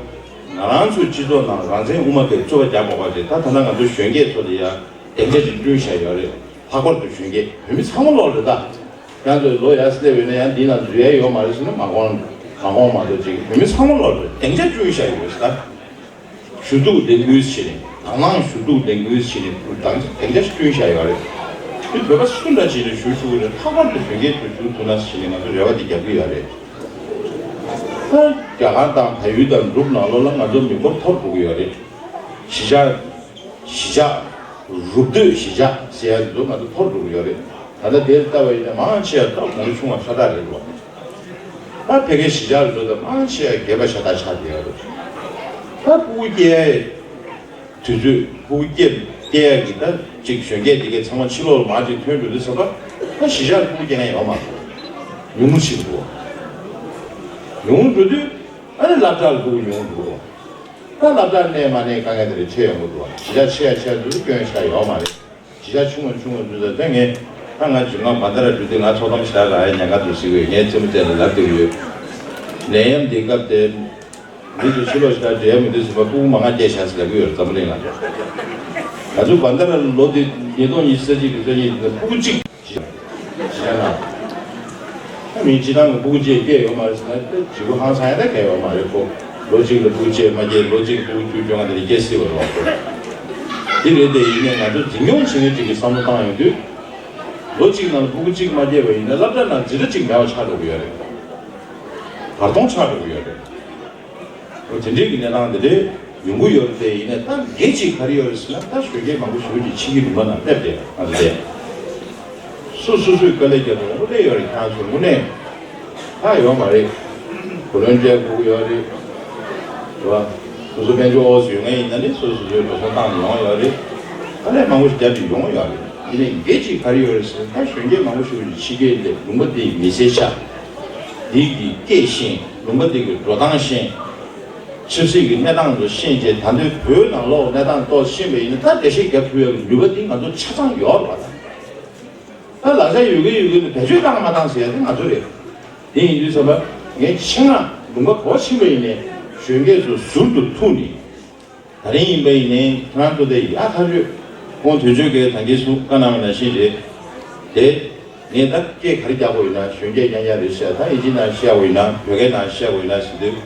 ང་རང་ཚོའི་སྤྱི་ཚོགས་ནང་རང་བཙན་དབུ་མ་པའི་རྩོད་པ་རྒྱག་དགོས་པ་རེད། ད་ད་ལྟ་ང་ཚོ་གཞོན་སྐྱེས་ཚོ་ལ་ཡ་སྡིངས་ཆ་ཅིག་བསྐྲུན་བཞག་ཡོད་རེད། ལྷག་པར་དུ་གཞོན་སྐྱེས། བོད་མི་ཚང་མ་ལོག་རེད་ད། ཁྱེད་ཚོས་ལོ་ཡར་སླེབས་ཡོད་ན་ཡང་འདི་ནང་འཛུལ་ཡ་ཡོད་མ་རེད་ཟེར་ན་མ་དགོངས། མ་དགོངས་མ་གཏོགས་ཅིག་བོད་མི་ཚང་མ་ལོག་རེད། སྡིངས་ཆ་བསྐྲུན་བཞག་ཡོད་རེད་ད། ཞུ་གཏུག་ལས་འགུལ་བྱས་ནས། དང་བླངས་ཞུ་གཏུག་ལས་འགུལ་བྱས་ནས། སྡིངས་ཆ་བསྐྲུན་བཞག་ཡོད་རེད། དེ་བོད་པ་སུ་འདྲ་བྱས་ནས་ཞུ་ཆོག་གི་རེད། ལྷག་པར་དུ་གཞོན་སྐྱེས་ཚོས་ཞུ་ཐུབ་ན་བྱས་ནས་ང་ཚོ་རེ་བ་དེ་རྒྱག་གི་ཡོད་རེད། ད་རྒྱ་གར་དང་བལ་ཡུལ་དང་འབྲུག་ནང་ལོགས་ལ་ང་ཚོ་མི་འབོར་མཐོ་རུ་འགྲོ་གི་ཡོད་རེད། གཞིས་ཆགས། གཞིས་ཆགས། རུབ་སྟོད་གཞིས་ཆགས་ཟེར་ཡ་འདུག་ང་ཚོ་མཐོ་རུ་འགྲོ་གི་ཡོད་རེད། ད་ལྟ་དེར་ལྟ་བ་ཡིན་ན་མང་ཆེ་བ་ད་གོང་ཆུང་བ་ཤ་སྟག་རེད་འདུག་ད་ཕ་གིའི་གཞིས་ཆགས་རེད་འདུག་ད་མང་ཆེ་བ་རྒན་པ་ཤ་སྟག་ཆགས་བསྡད་ཡོད་རེད། ད་སྤུ་གུ་སྐྱེ་ཡའི་དུས་ཚོད། སྤུ་གུ་སྐྱེ་སྐྱེ་ཡ་གི་ད་ཅིག་གཞོན་སྐྱེས་དེ་གའི་ཚང་མ་ཕྱི་ལོགས་ལ་མར་ཅིག་ཐོན་འགྲོ་དུས་ཙམ་པ། ད་གཞིས་ཆགས་ལ་སྤུ་གུ་སྐྱེ་མཁན་ཡོད་མ་རེད། ཉུང་ངུ་ཞིག་འདུག་ཉུང་ངུ་འགྲོ་དུས། ཨ་ནི་སློབ་གྲྭ་ལ་སྤུ་གུ་ཉུང་ངུ་འགྲོ་གི་འདུག་ད་སློབ་གྲྭ་གནས་མ་གནས་དཀའ་ངལ་དེ་འདྲ་ཆེ་ཡོང་གི་འདུག་གཞིས་ཆགས་ཆེ་ཡ་ཆེ་ཡ་འདུག་སྐྱོན་ཤ་ཡོད་མ་རེད། གཞིས་ཆགས་ཆུང་བ་ཆུང་བ་འདུག་ད་ད་ངས་ད་ང་ཇུ་ང་བན་ད་ར་འགྲོ་དུས་ང་ཚོགས་གཏམ་ཞིག་རག་ཡ་ཉན་ག་འདུག་ཟེར་གི་ཡོད། ངའི་རྩེད་མོ་རྩེ་ལ་ལབ་བསྡད་ཀྱི་ཡོད། ནད་ཡམས་འདི་སྐབས་དེ། མི་ཚོ་ཕྱི་ལོགས་ཤིག་ལ་འགྲོ་ཡ་མི་འདུག་ཟེར་བ། སྤུ་གུ་མང་ང་སྐྱེས་ཤག་ཟེར་ལབ་ཀྱི་ཡོད་རེད་འཛམ་བུ་གླིང་ལ། ང་ཚོ་བན་ད་ར་ལོ་འདི་ཉིས་སྟོང་ཉི་ཤུ་རྩ་གཅིག་གི་ཚོད་ཉིད་འདི་སྤུ་གུ་གཅིག་ཤི་ཤི་ན། ད་མི་སྤྱི་བཏང་གི་སྤུ་གུ་གཅིག་སྐྱེས་ཡོད་མ་རེད་ཟེར་ན། ད་བྱིས་པ་ཧང་སང་ཡ་ད་གང་ཡོད་མ་རེད་ཁོ། ལོ་གཅིག་ལ་སྤུ་གུ་གཅིག་མ་སྐྱེས། ལོ་གཅིག་སྤུ་གུ་བཅུ་བཅོ་ལྔ་དེ་འདྲ་སྐྱེས་སྲིད་པ་རེད་བ་ཁོ། དེ་རེད་དེ། ཡིན་ནའི་ང་ཚོ་འཛིན་སྐྱོང་བྱེད་མཁན་གཅིག་གི་བསམ་བློ་བཏང་ཡོང་དུས། ལོ་གཅིག་ནང་ལ་སྤུ་གུ་གཅིག་མ་སྐྱེས་པ་ཡིན་ན་སློབ་གྲྭ་ནང་འཛིན་གྲྭ་གཅིག་མེད་པ་ཆགས་འགྲོ་གི་ཡོད་རེད། བར་སྟོང་ཆགས་འགྲོ་གི་ཡོད་རེད། འོ། དེ་འདྲའི་གི་གནས་སྟངས་དེ་འདྲའི་ཡོང་གི་ཡོད་རེད་དེ། ཡིན་ནའི་ད་འགན་ཅིག་ག་རེ་ཡོད་རེད་ཟེར་ན། ད་གཞོན་སྐྱེས་མང་པོ་ཞེ་པོ་ཅིག་ཕྱི་རྒྱལ་ལུང་པ་ནང་སླེབས་བསྡད། ང་ཚོ་དེ་སོ་སོ་སོས་དཀའ་ལས་རྒྱབ་དགོས་དངོས་གནས་ཡོད་རེད། ཁྱེད་རང་ཚོ་དངོས་གནས་ད་ཡོད་མ་རེད། བུ་ལོན་སྤྲད་དགོས་ཀྱི་ཡོད་རེད། རེད་བ། སོ་སོ་དཔལ་འབྱོར་ཨོ་ཙམ་ཡོད་མཁན་ཡིན་ན་ནི་སོ་སོ་སོའི་འགྲོ་སོང་བཏང་ནས་ཡོང་ཡོད་རེད། དཀའ་ལས་མང་པོ་ཞིག་རྒྱབ་ནས་ཡོང་ཡོད་རེད། ཡིན་ནའི་འགན་ཅིག་ག་རེ་ཡོད་རེད་ཟེར་ན། ད་གཞོན་སྐྱེས་མང་པོ་ཞིག་ཕྱི་རྒྱལ་སླེབས། ལུང་པ་འདིའི་མི་ཚེ་ཤེས། འདི་གི་སྐད་ཤེས། ལུང་པ་འདི་གི་འགྲོ་སྟངས་ཤེས། ཆབ་སྲིད་ཀྱི་གནས་སྟངས་ཚོ་ཤེས་བྱས། ད་ལྟའི་བོད་ནང་ལོགས་གནས་སྟངས་ཏོག་ཙམ་ཤེས་པ་ཡིན་ན། ད་འགྲེལ་བཤད་རྒྱབ་ཐུབ་ཡག་གི་ནུས་པ་འདི་ང་ཚོ་ཆ་ཚང་ཡོད་རེད་བ། ད་ད་ལག་ཆ་ཡོད་གི་ཡོད་གི་ནི་བེད་སྤྱོད་བཏང་མ་བཏང་ཟེར་ཡ་དེ་ང་ཚོ་རེད། དེ་ཡིན་དུས་ཙམ་པ། ངས་ཆེད་མངགས་ལུང་པ་ག་པར་ཕྱིན་པ་ཡིན་ནའི་གཞོན་སྐྱེས་ཚོ་ཟུར་དུ་ཐུག་ནས། ད་རིང་ཡིན་པ་ཡིན་ནའི་ཁྱེད་རང་ཚོ་དེ་ཡག་ཐག་ཆོད། ཁོང་དོན་གཅོད་ཀྱིས་ད་གིན་གསུང་བཀའ་གནང་བ་ནང་བཞིན་རེད། དེ་ངས་ད་སྐད་ག་རེ་རྒྱག་དགོས་ཡིན་ན། གཞོན་སྐྱེས་རྐྱང་རྐྱང་རེད་ཤག་ད་ཨིན་ཇི་ནང་བཤད་དགོས་ཡིན་ན། བོད་སྐད་ནང་བཤད་དགོས་ཡིན་ན་ཟེར་དུས།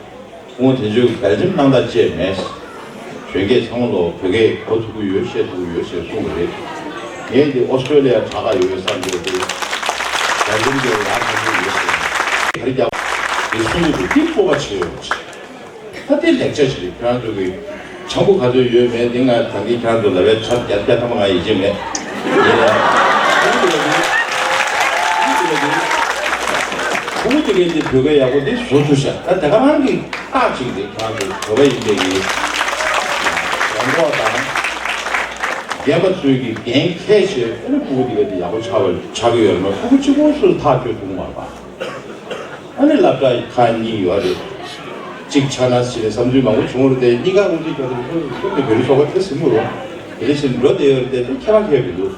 ཁོང་དོན་གཅོད་ཀྱིས་ག་རེ་གནང་ད་བཅད་མེད། གཞོན་སྐྱེས་ཚང་མ་ལོ་བོད་སྐད་གོ་ཐུབ་ཀྱི་ཡོད། བཤད་ཐུབ་ཀྱི་ཡོད་ཅེས་གསུངས་པ་རེད། ངས་འདི་ཨོ་སི་ཀྲོ་ལི་ཡ་དྲག་ག་ཡོད་བསམ་གྱི་འདུག་བརྒྱ་འབུམ་དེ་ཡག་ཐག་ཆོད་ཡོད་ཟེར། ག་རེ་རྒྱག་དེ་གསུང་གི་འདུག་དེ་སྤོབས་པ་བྱེད་ཡོད། ད་དེ་ལེགས་ཆ་ཞིག་རེད། ཁྱེད་རང་ཚོ་གི་སྤྱང་པོ་ག་ཚོད་ཡོད་མེད་དེ་ང་ད་གིན་ཁྱེད་རང་ཚོ་ལ་བས་ཆ་བརྒྱ་ཆ་ཐམ་པ་ང་ཡིད་ཆེས་མེད། ཡིན་ལ། ཁོང་ཚོ་གི་དེ་བོད་སྐད་ཡག་པོ་དེ་བཟོ་ཐུབ་ཤག་ད་དེ་ག་རང་གི་རྟགས་ཅིག་རེད། ཁྱེད་རང་ཚོ་བོད་པ་ཡིན་པའི་གི་རང་རྟོགས་དང་། རྒན་པ་ཚོའི་གི་འགན་འཁྱེར་བྱས། ཨ་ནི་སྤུ་གུ་དེ་ག་དེ་ཡག་པོ་ཆགས་པ་ཆགས་ཀྱི་ཡོད་རེད་མ། སྤུ་གུ་གཅིག་པོ་སུ་ཐག་གཅོད་ཐུབ་མ་རེད་པ། ཨ་ནི་སློབ་གྲྭ་ཁག་གཉིས་ཡོད་རེད། གཅིག་ཆགས་ན་ཟེར་ནས་བསམ་ཚུལ་མང་པོ་བྱུང་བ་རེད་དེ། གཉིས་ཀ་དབུ་ཁྲིད་རྒྱག་དུས་ཁོ་ཚོ་ནི་བོད་རིགས་ཚོགས་པ་དེ་ཟིན་མོ་རོ། དེ་འདྲ་ཞིག་འགྲོ་བསྡད་ཡོད་རེད་དེ། དེ་ཁྱད་པར་ཁྱད་མི་འདུག་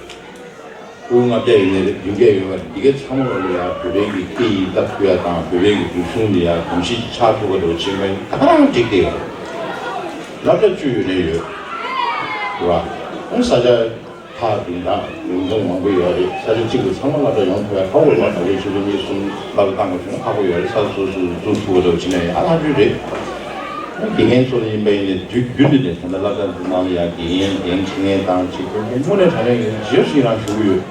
སྐུ་ལྔ་བརྒྱ་ཡིན་ནའི་རེད། བདུན་བརྒྱ་ཡོད་པ་རེད། འདི་གའི་ཚང་མ་ལོ་ལ་ཡ་བོད་པའི་གི་སྐད་ཡིག་ལྟ་ཕུལ་ཡ་དང་། བོད་པའི་གི་འདུག་སེ་འདི་ཡ་གོམས་གཤིས་ཆགས་ཐུབ་པ་འདྲ་བོ་བྱེད་པ་ཡིན་ད་ག་རང་འགྲིག་བསྡད་ཡོད་རེད། སློབ་གྲྭ་བཅུ་ཡོད་ནའི་ཡོད་རེད་བ། ཨ་ནི་ས་ཆ་ཁག་དེ་འདྲ་ཡོངས་རྫོགས་མང་པོ་ཡོད་རེད། ས་ཆ་གཅིག་ཏུ་ཚང་མ་སློབ་གྲྭ་ཡོང་ཐུབ་ཡ་ཁག་པོ་རེད་བ། ད་ལོ་ཆུ་ཚོད་གཉིས་གསུམ་སློབ་གྲྭ་བཏང་དགོས་བྱུང་ན་ཁག་པོ་ཡོད་རེད། ས་ཆ་སོ་སོ་སོ་བཙུགས་ཐུབ་པ་འདྲ་བོ་བྱེད་ན་ཡང་ཨ་ཐག་ཆོད་རེད། དགེ་རྒན་ཚོ་ལ་ཡིན་པ་ཡིན་ནའི་དུས་རྒྱུན་དུ་ནས་ད་ལྟ་སློབ་གྲྭ་འདི་ནང་ལ་ཡ་དགེ་རྒན་འགན་འཁྱེར་མཁན་དང་གཅིག་པུ་དངོས་གནས་དྲང་གནས་ཀྱི་རྗེས་སུ་ཡི་རང་ཞུ་གི་ཡོད།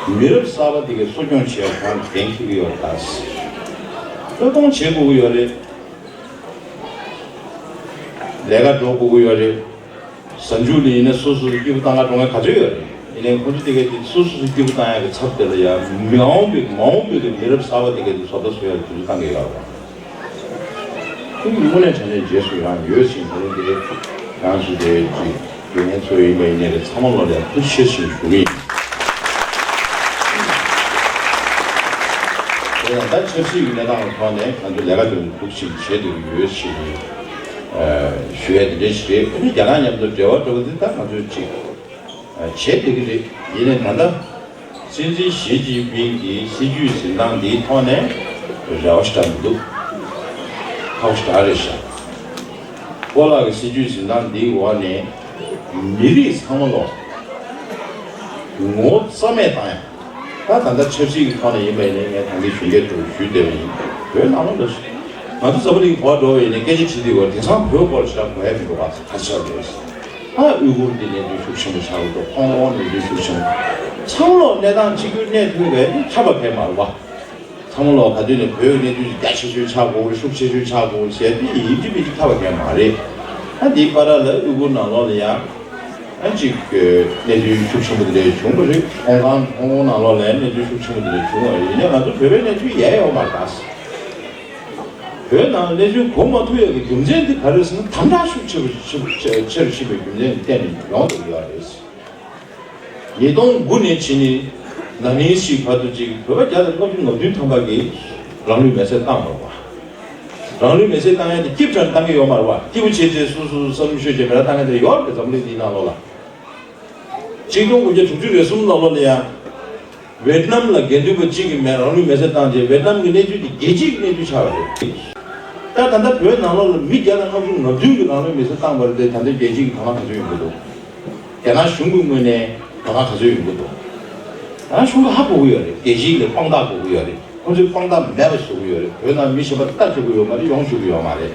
མི་རབས་གསར་པ་དེ་གའི་གསོ་སྐྱོང་བྱེད་ཡག་གང་འགན་འཁྱེར་གྱི་ཡོད་རེད། ད་བཀོད་གཏོང་བྱེད་དགོས་ཀྱི་ཡོད་རེད། ལས་ཀ་འགྲོ་དགོས་ཀྱི་ཡོད་རེད། གཟའ་མཇུག་ལ་ཡིན་ན་སོ་སོ་སོ་སྐྱིད་པོ་བཏང་ག་འགྲོ་མཁན་ག་ཚོད་ཡོད་རེད། ཡིན་ནའི་ཁོང་ཚོ་དེ་གའི་དེ་སོ་སོ་སོ་སྐྱིད་པོ་བཏང་ཡག་གི་ཚབ་དེ་ལ་ཡང་མ་འོངས་པའི་མ་འོངས་པའི་གི་མི་རབས་གསར་པ་དེ་གའི་དེ་བཟོ་ལྟ་བཟོ་ཡག་དུས་ཚོད་བཏང་གི་ཡོད་རེད། ཁོང་གི་དངོས་གནས་དྲང་གནས་རྗེས་སུ་ཡང་ཡོད་ཅིང་ད་རུང་དེ་ཡང་ཞུ་དེ་ཅིག་དགེ་རྒན་ཚོ་ཡིན་པ་ཡིན་ནའི་ཚང་མ་ལོ་ལ་ཐུགས་རྗེ་ཆེ་ཞེས་ཞུ་གི་ཡིན། དེ་ཡང་ད་ཆབ་སྲིད་ཀྱི་གནས་སྟངས་ཀྱི་ཐོག་ནས་ང་ཚོ་ལས་ཀ་དེ་འདུག་ཅིག་བྱེད་དགོས་ཀྱི་ཡོད་ཅེས་ཞུ་ཡས་དེ་འདྲ་ཞིག་རེད། ཨ་ནི་རྒྱ་ནག་མཉམ་དུ་འབྲེལ་བ་འགྲོ་བ་འདི་ད་ང་ཚོས་ཅིག་བྱེད་བསྡད་ཀྱི་རེད། ཡིན་ནའི་ད་ལྟ་སྲིད་འཛིན་ཞི་ཅིན་ཕིང་གི་སྲིད་ཇུས་འཛིན་སྟངས་འདིའི་ཐོག་ནས་རེ་བ་ཞིག་འདྲ་མི་འདུག་ཁག་པོ་ཞིག་རེད་ཤག་ཀོ་ལགས་ཀྱི་སྲིད་ཇུས་འཛིན་སྟངས་འདིའི་འོག་ནས་མི་རིགས་ཚང་མ་ལོ་ངོ་བོ་རྩ་མེད་བཏང་ཡག་ད་ད་ལྟ་ཆབ་སྲིད་ཀྱི་ཐོག་ནས་ཡིན་པ་ཡིན་ནའི་ངས་ད་གིན་གཞོན་སྐྱེས་ཚོར་ཞུས་བསྡད་པ་ཡིན། བོད་ནང་ལོགས་ལ་ང་ཚོ་འཛམ་བུ་གླིང་ག་པར་འགྲོ་བ་ཡིན་ནའི་སྐད་ཆ་དྲིས་དུས་བར་དེང་སང་བོད་སྐོར་ཞིག་གོ་ཡ་མི་འདུག་ག་ཁ་ཆག་འདུག་ཨ་ཨུ་གུར་འདི་གནད་དོན་ཤུགས་ཆེན་པོ་ཆགས་ཀྱི་འདུག་ཧོང་ཀོང་གནད་དོན་ཤུགས་ཆེན་པོ། ཚང་མ་ལོག་གནས་སྟངས་གཅིག་གྱུར་གནས་ཐུབ་པའི་ཁྱབ་པ་གས་མ་རེད་བ། ཚང་མ་ལོག་ག་དུས་ནས་བོད་ཀྱི་གནད་དོན་རྒྱ་ཆེ་ཤོས་ཆགས་དགོས་རེད། ཤུགས་ཆེ་ཤོས་ཆགས་དགོས་རེད་ཟེར་དུས་ཡིན་གཅིག་མིན་གཅིག་ཁྱབ་པ་གས་མ་རེད། ཨ་འདིའི་བར་ལ་ཨུ་གུར་ནང་ལོགས་ལ་ཡང་ཨ་གཅིག་གནད་དོན་ཤུགས་ཆེན་པོ་དེ་འདྲ་བྱུང་བ་རེད། ཧོང་ཀོང་ཧོང་ཀོང་ནང་ལོགས་ལ་ཡང་གནད་དོན་ཤུགས་ཆེན་པོ་དེ་འདྲ་བྱུང་བ་རེད། ཡིན་ནའི་ང་ཚོ་བོད་པའི་གནས་ཚུལ་ཡལ་ཡོད་མ་རེད་ད། བོད་ནང་གནས་ཚུལ་གོ་མ་ཐུབ་ཡག་གི་རྒྱུ་མཚན་དེ་ག་རེ་ཟེར་ན་དམ་དྲག་ཤུགས་ཆེ་རུ་ཆེ་རུ་ཆེ་རུ་ཕྱིན་པའི་རྒྱུ་མཚན་གྱི་སྟེང་ནས་ཡོང་བསྡད་ཀྱི་ཡོད་རེད། ཉིས་སྟོང་དགུ་ནས་ཕྱིན་ནས་ན་ནིང་ཞིག་བར་དུ་ཅིག་བོད་པ་བརྒྱ་དང་ལྔ་བཅུ་ང་བདུན་ཐམ་པ་གིས་རང་ལུས་མེར་སྲེག་བཏང་བ་རེད་བ། རང་ལུས་མེར་སྲེག་བཏང་ཡག་དེ་སྐྱིད་པོ་བྱས་ནས་བཏང་གི་ཡོད་མ་རེད་བ། སྐྱིད་པོ་བྱས་བྱས་སོ་སོ་བསམ་བློ་ཤོད་བྱས་མེ་ར་བཏང་མཁན་དེ་ཡོད་རེད། འཛམ་གླིང་འདིའི་ནང་ལོགས་ལ། ཆིག་སྟོང་དགུ་བརྒྱ་དྲུག་ཅུ་རེ་གསུམ་ལོ་ལོ་ལ་ཡང་ཝེ་ཏི་ནམ་ལ་དགེ་འདུན་པ་གཅིག་གིས་མེ་རང་ལུས་མེར་སྲེག་བཏང་རྗེས་ཝེ་ཏི་ནམ་གྱི་གནས་ཚུལ་དེ་རྒྱལ་སྤྱིའི་གནས་ཚུལ་ཆགས་པ་རེད། ད་ད་ལྟ་བོད་ནང་ལོགས་ལ་མི་བརྒྱ་དང་ལྔ་བཅུ་ང་བདུན་གྱིས་རང་ལུས་མེར་སྲེག་བཏང་བ་རེད་དེ། ད་ལྟ་རྒྱལ་སྤྱིའི་གི་གང་ལ་ག་ཚོད་ཡོང་གི་འདུག་རྒྱ་ནག་གཞུང་གི་ངོས་ནས་གང་ལ་ག་ཚོད་ཡོང་གི་འདུག་རྒྱ་ནག་གཞུང་གི་ཧ་གོ་གི་ཡོད་རེད། རྒྱལ་སྤྱིའི་གི་དཔང་རྟགས་དགོས་ཀྱི་ཡོད་རེད། ཁོང་ཚོས་དཔང་རྟགས་མེད་པ་བཟོ་གི་ཡོད་རེད། བོད་ནང་མི་གཞན་པ་ལྟ་བཅུག་གི་ཡོད་མ་རེད། ཡོང་བཅུག་གི་ཡོད་མ་རེད།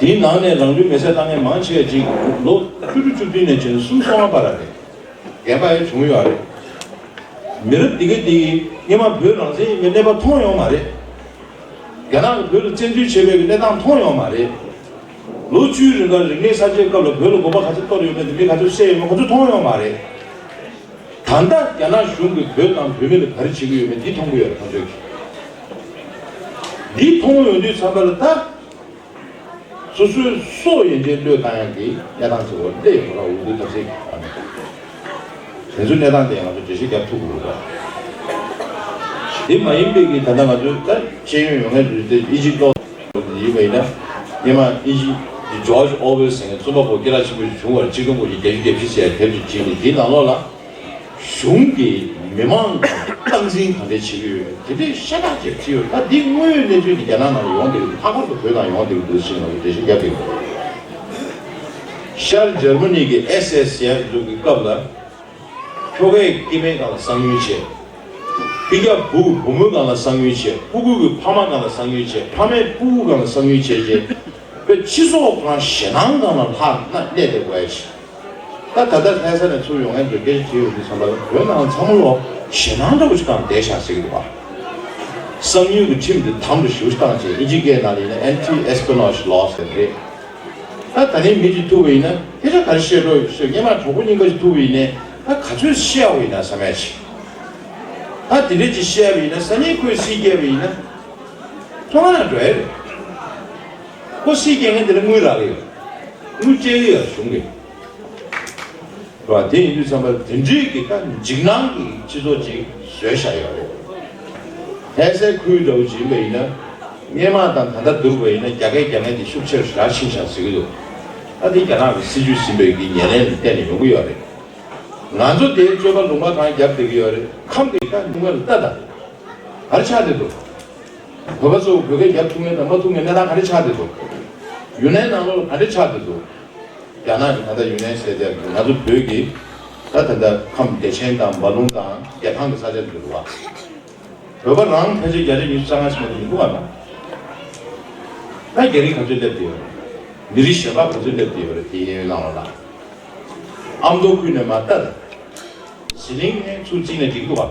དེའི་ནང་ནས་རང་ལུས་མེར་སྲེག་བཏང་མཁན་མང་ཆེ་བ་ཅིག་ལོ་བཅུ་དྲུག་བཅུ་བདུན་ནས་བྱས་ནས་སུམ་ཅུ་སོ་ལྔ་བར་རེད། རྒན་པ་ཡང་བྱུང་ཡོད་རེད། མི་རབས་འདི་ག་འདི་གིས་སྔོན་མ་བོད་རང་བཙན་ཡིན་པའི་གནས་བབ་མཐོང་ཡོད་མ་རེད། རྒྱ་ནག་གིས་བོད་ལ་བཙན་འཛུལ་བྱས་པའི་གནས་སྟངས་མཐོང་ཡོད་མ་རེད། ལོ་བཅུའི་རིང་ག་རིག་གནས་གསར་བརྗེའི་སྐབས་ལ་བོད་ལ་དགོན་པ་ག་ཚོད་གཏོར་ཡོད་མེད་དེ་མི་ག་ཚོད་བསད་ཡོད་མེད་ཁོ་ཚོས་མཐོང་ཡོད་མ་རེད། ད་ལྟ་རྒྱ་ནག་གཞུང་གིས་བོད་དང་བོད་མི་ལ་ག་རེ་བྱེད་ཀྱི་ཡོད་མེད་འདི་མཐོང་གི་ཡོད་རེད། ཁོང་ཚོས་འདི་མཐོང་ཡོང་དུས་ཙམ་པ་ལ་ད་སོ་སོའི་སྲོག་ཡན་ཆད་བློས་བཏང་ཡག་གི་གནས་སྟངས་ཚོ་སླེབས་ཡོང་གི་རེད། འོས་བསྡུ་ཐབས་ཟད་ཀྱི་ཐོག་ནས་དེ་ཚོའི་གནས་སྟངས་དེ་ང་ཚོ་འགྲེལ་བཤད་རྒྱབ་ཐུབ་དགོས་རེད་པ། དེ་མ་ཡིན་པའི་གི་ད་ལྟ་ང་ཚོའི་ད་ཤེས་ཡོན་ཡོད་མཁན་ཚོས་དེ་ཨི་ཇིབ་ཀློག་ཡིན་པ་ཡིན་ན། སྔོན་མ་ཨི་ཇིབ་ཀྱི་ཇོརྗ་ཨོ་ཝེལ་ཟེར་མཁན་རྩོམ་པ་པོ་སྐད་གྲགས་ཆེན་པོ་ཞིག་བྱུང་བ་རེད། ཆིག་སྟོང་དགུ་བརྒྱ་བརྒྱད་ཅུ་གྱ་བཞི་ཟེར་ཡ་དེབ་ཅིག་བྲིས་ནས་དེའི་ནང་ལོགས་ལ། གཞུང་གིས་མི་མང་ལ་སྟངས་འཛིན་ག་འདྲས་བྱེད་ཀྱི་ཡོད་དེ་འདྲས་ཤ་སྟག་ཅིག་བྲིས་ཡོད། ད་འདི་དངོས་ཡོད་གནས་ཚུལ་འདི་རྒྱ་ནག་ནང་ལ་ཡོང་བསྡད་ཀྱི་འདུག་ལྷག་པར་དུ་བོད་ནང་ཡོང་བསྡད་ཀྱི་འདུག་ཟེར་ནས་འགྲེལ་བཤད་བརྒྱབ་བསྡད་ཀྱི་འདུག་ཤར་འཇར་མ་ནི་གི་ཨེས་ཨེས་ཟེར་ཡ་འདུག་གི་སྐབས་ལ། ཁྱོ་གས་སྐྱེ་དམན་སྒང་ལ་གསང་ཉུལ་བྱས། སྤུན་ཀྱག་བུ་བུ་མོའི་སྒང་ལ་གསང་ཉུལ་བྱས། སྤུ་གུ་གི་ཕ་མ་སྒང་ལ་གསང་ཉུལ་བྱས། ཕ་མས་སྤུ་གུ་སྒང་ལ་གསང་ཉུལ་བྱས་རྗེས། དཔེ་སྤྱི་ཚོགས་ཁོ་རང་ཞེད་སྣང་སྒང་ལ་ལྷག་ན་གནས་བསྡད་དགོས་ཡ་ཞིག་ད་ད་ལྟ་ལྷ་ས་ནས་ཚུར་ཡོང་མཁན་ཚོས་སྐད་ཆ་དྲིས་ཡོང་དུས་ཙམ་པ་ལ་བོད་ནང་ཚང་མ་ལོ་ཞེད་སྣང་འདྲ་བོ་ཞིག་བཏང་བསྡད་ཤག་ཟེར་གྱི་འདུག་བ། གསང་ཉུལ་གྱི་ཁྲིམས་འདི་དམ་དུ་ཞུགས་བཏང་བྱས། ཨིན་ཇི་སྐད་ནང་ལ་ཡིན་ན་Anti-Espionage Law ཟེར་རེད། ད་ད་ནི་མི་གཅིག་ཐུག་པ་ཡིན་ན་སྐད་ཆ་ག་རེ་བཤད་འགྲོ་ཞེས། སྔོན་མ་གྲོགས་པོ་རྙིང་པ་ཞིག་ཐུག་པ་ཡིན་ནའི་ད་ག་ཚོད་བཤད་པ་ཡིན་ན་བསམ་ཡ་ཅིག་ད་དེ་འདྲས་ཅིག་བཤད་པ་ཡིན་ན་སང་ཉིན་ཁོས་སྲིད་སྐྱེལ་བ་ཡིན་ན་ཚོང་ཁང་ནང་འགྲོ་ཡ་རེད། ཁོ་སྲིད་སྐྱེལ་མཁན་དེ་ལ་དངུལ་རག་གི་ཡོད། དངུལ་སྤྲད་ཀྱི་ཡོད་གཞུང་གིས། རེད་བ། དེ་ཡིན་དུས་ཙམ་པ་དེ་འདྲའི་གི་ད་འཇིགས་སྣང་གི་སྤྱི་ཚོགས་ཅིག་བཟོས་བཞག་ཡོད་རེད། ལྷ་སའི་ཁུལ་འདྲ་བོ་ཅིག་ཡིན་པ་ཡིན་ན། སྔོན་མ་དང་ད་ལྟ་བསྡུར་བ་ཡིན་ན་རྒྱ་སྐད་རྒྱག་མཁན་དེ་ཤུགས་ཆེ་རུ་ཞེ་དྲག་ཕྱིན་ཤག་ཟེར་གྱི་འདུག་ད་དེ་རྒྱ་ནག་གི་སྲིད་ཇུས་ཟིན་པའི་གི་ཉེར་ལེན་ལ་བརྟེན་ནས་ཡོང་གི་ཡོད་རེད། ང་ཚོ་དེའི་རྩོད་པ་ལུང་པ་གང་རྒྱབ་བསྡད་ཀྱི་ཡོད་རེད། ཁམས་ཀྱི་ད་ཉུང་ངུ་ལ་ལྟ་དང་། ག་རེ་ཆགས་བསྡད་འདུག་བོད་པ་ཚོ་བོད་སྐད་རྒྱབ་ཐུབ་མཁན་དང་མ་ཐུབ་མཁན་གནས་སྟངས་ག་འདྲ་ཆགས་བསྡད་འདུག་ཡུན་ནན་ནང་ལོགས་ལ་ག་འདྲ་ཆགས་བསྡད་འདུག་རྒྱ་ནག་གི་ད་ལྟ་ཡུན་ནན་ཟེར་དེ་ང་ཚོ་བོད་ཀྱི་ད་ད་ལྟ་ཁམས་བདེ་ཆེན་དང་འབའ་ལུང་དང་རྒྱལ་ཐང་གི་ས་ཆ་འདི་རེད་བ། བོད་པ་རང་ཕལ་ཆེར་བརྒྱ་ཆ་ཉི་ཤུ་རྩ་ལྔ་ཞིག་མ་གཏོགས་མི་འདུག་བ་ན། ད་རྒྱ་རིགས་ག་ཚོད་སླེབས་བསྡད་ཡོད་རེད། མི་རིགས་གཞན་པ་ག་ཚོད་སླེབས་བསྡད་ཡོད་རེད། དེ་ཡིན་ནའང་ལ་ཨ་མདོ་ཁུལ་ནས་མར་ལྟ་དང་། ཟི་ལིང་ནས་ཚུར་བཅིངས་ནས་འགྲིག་འདུག་བ།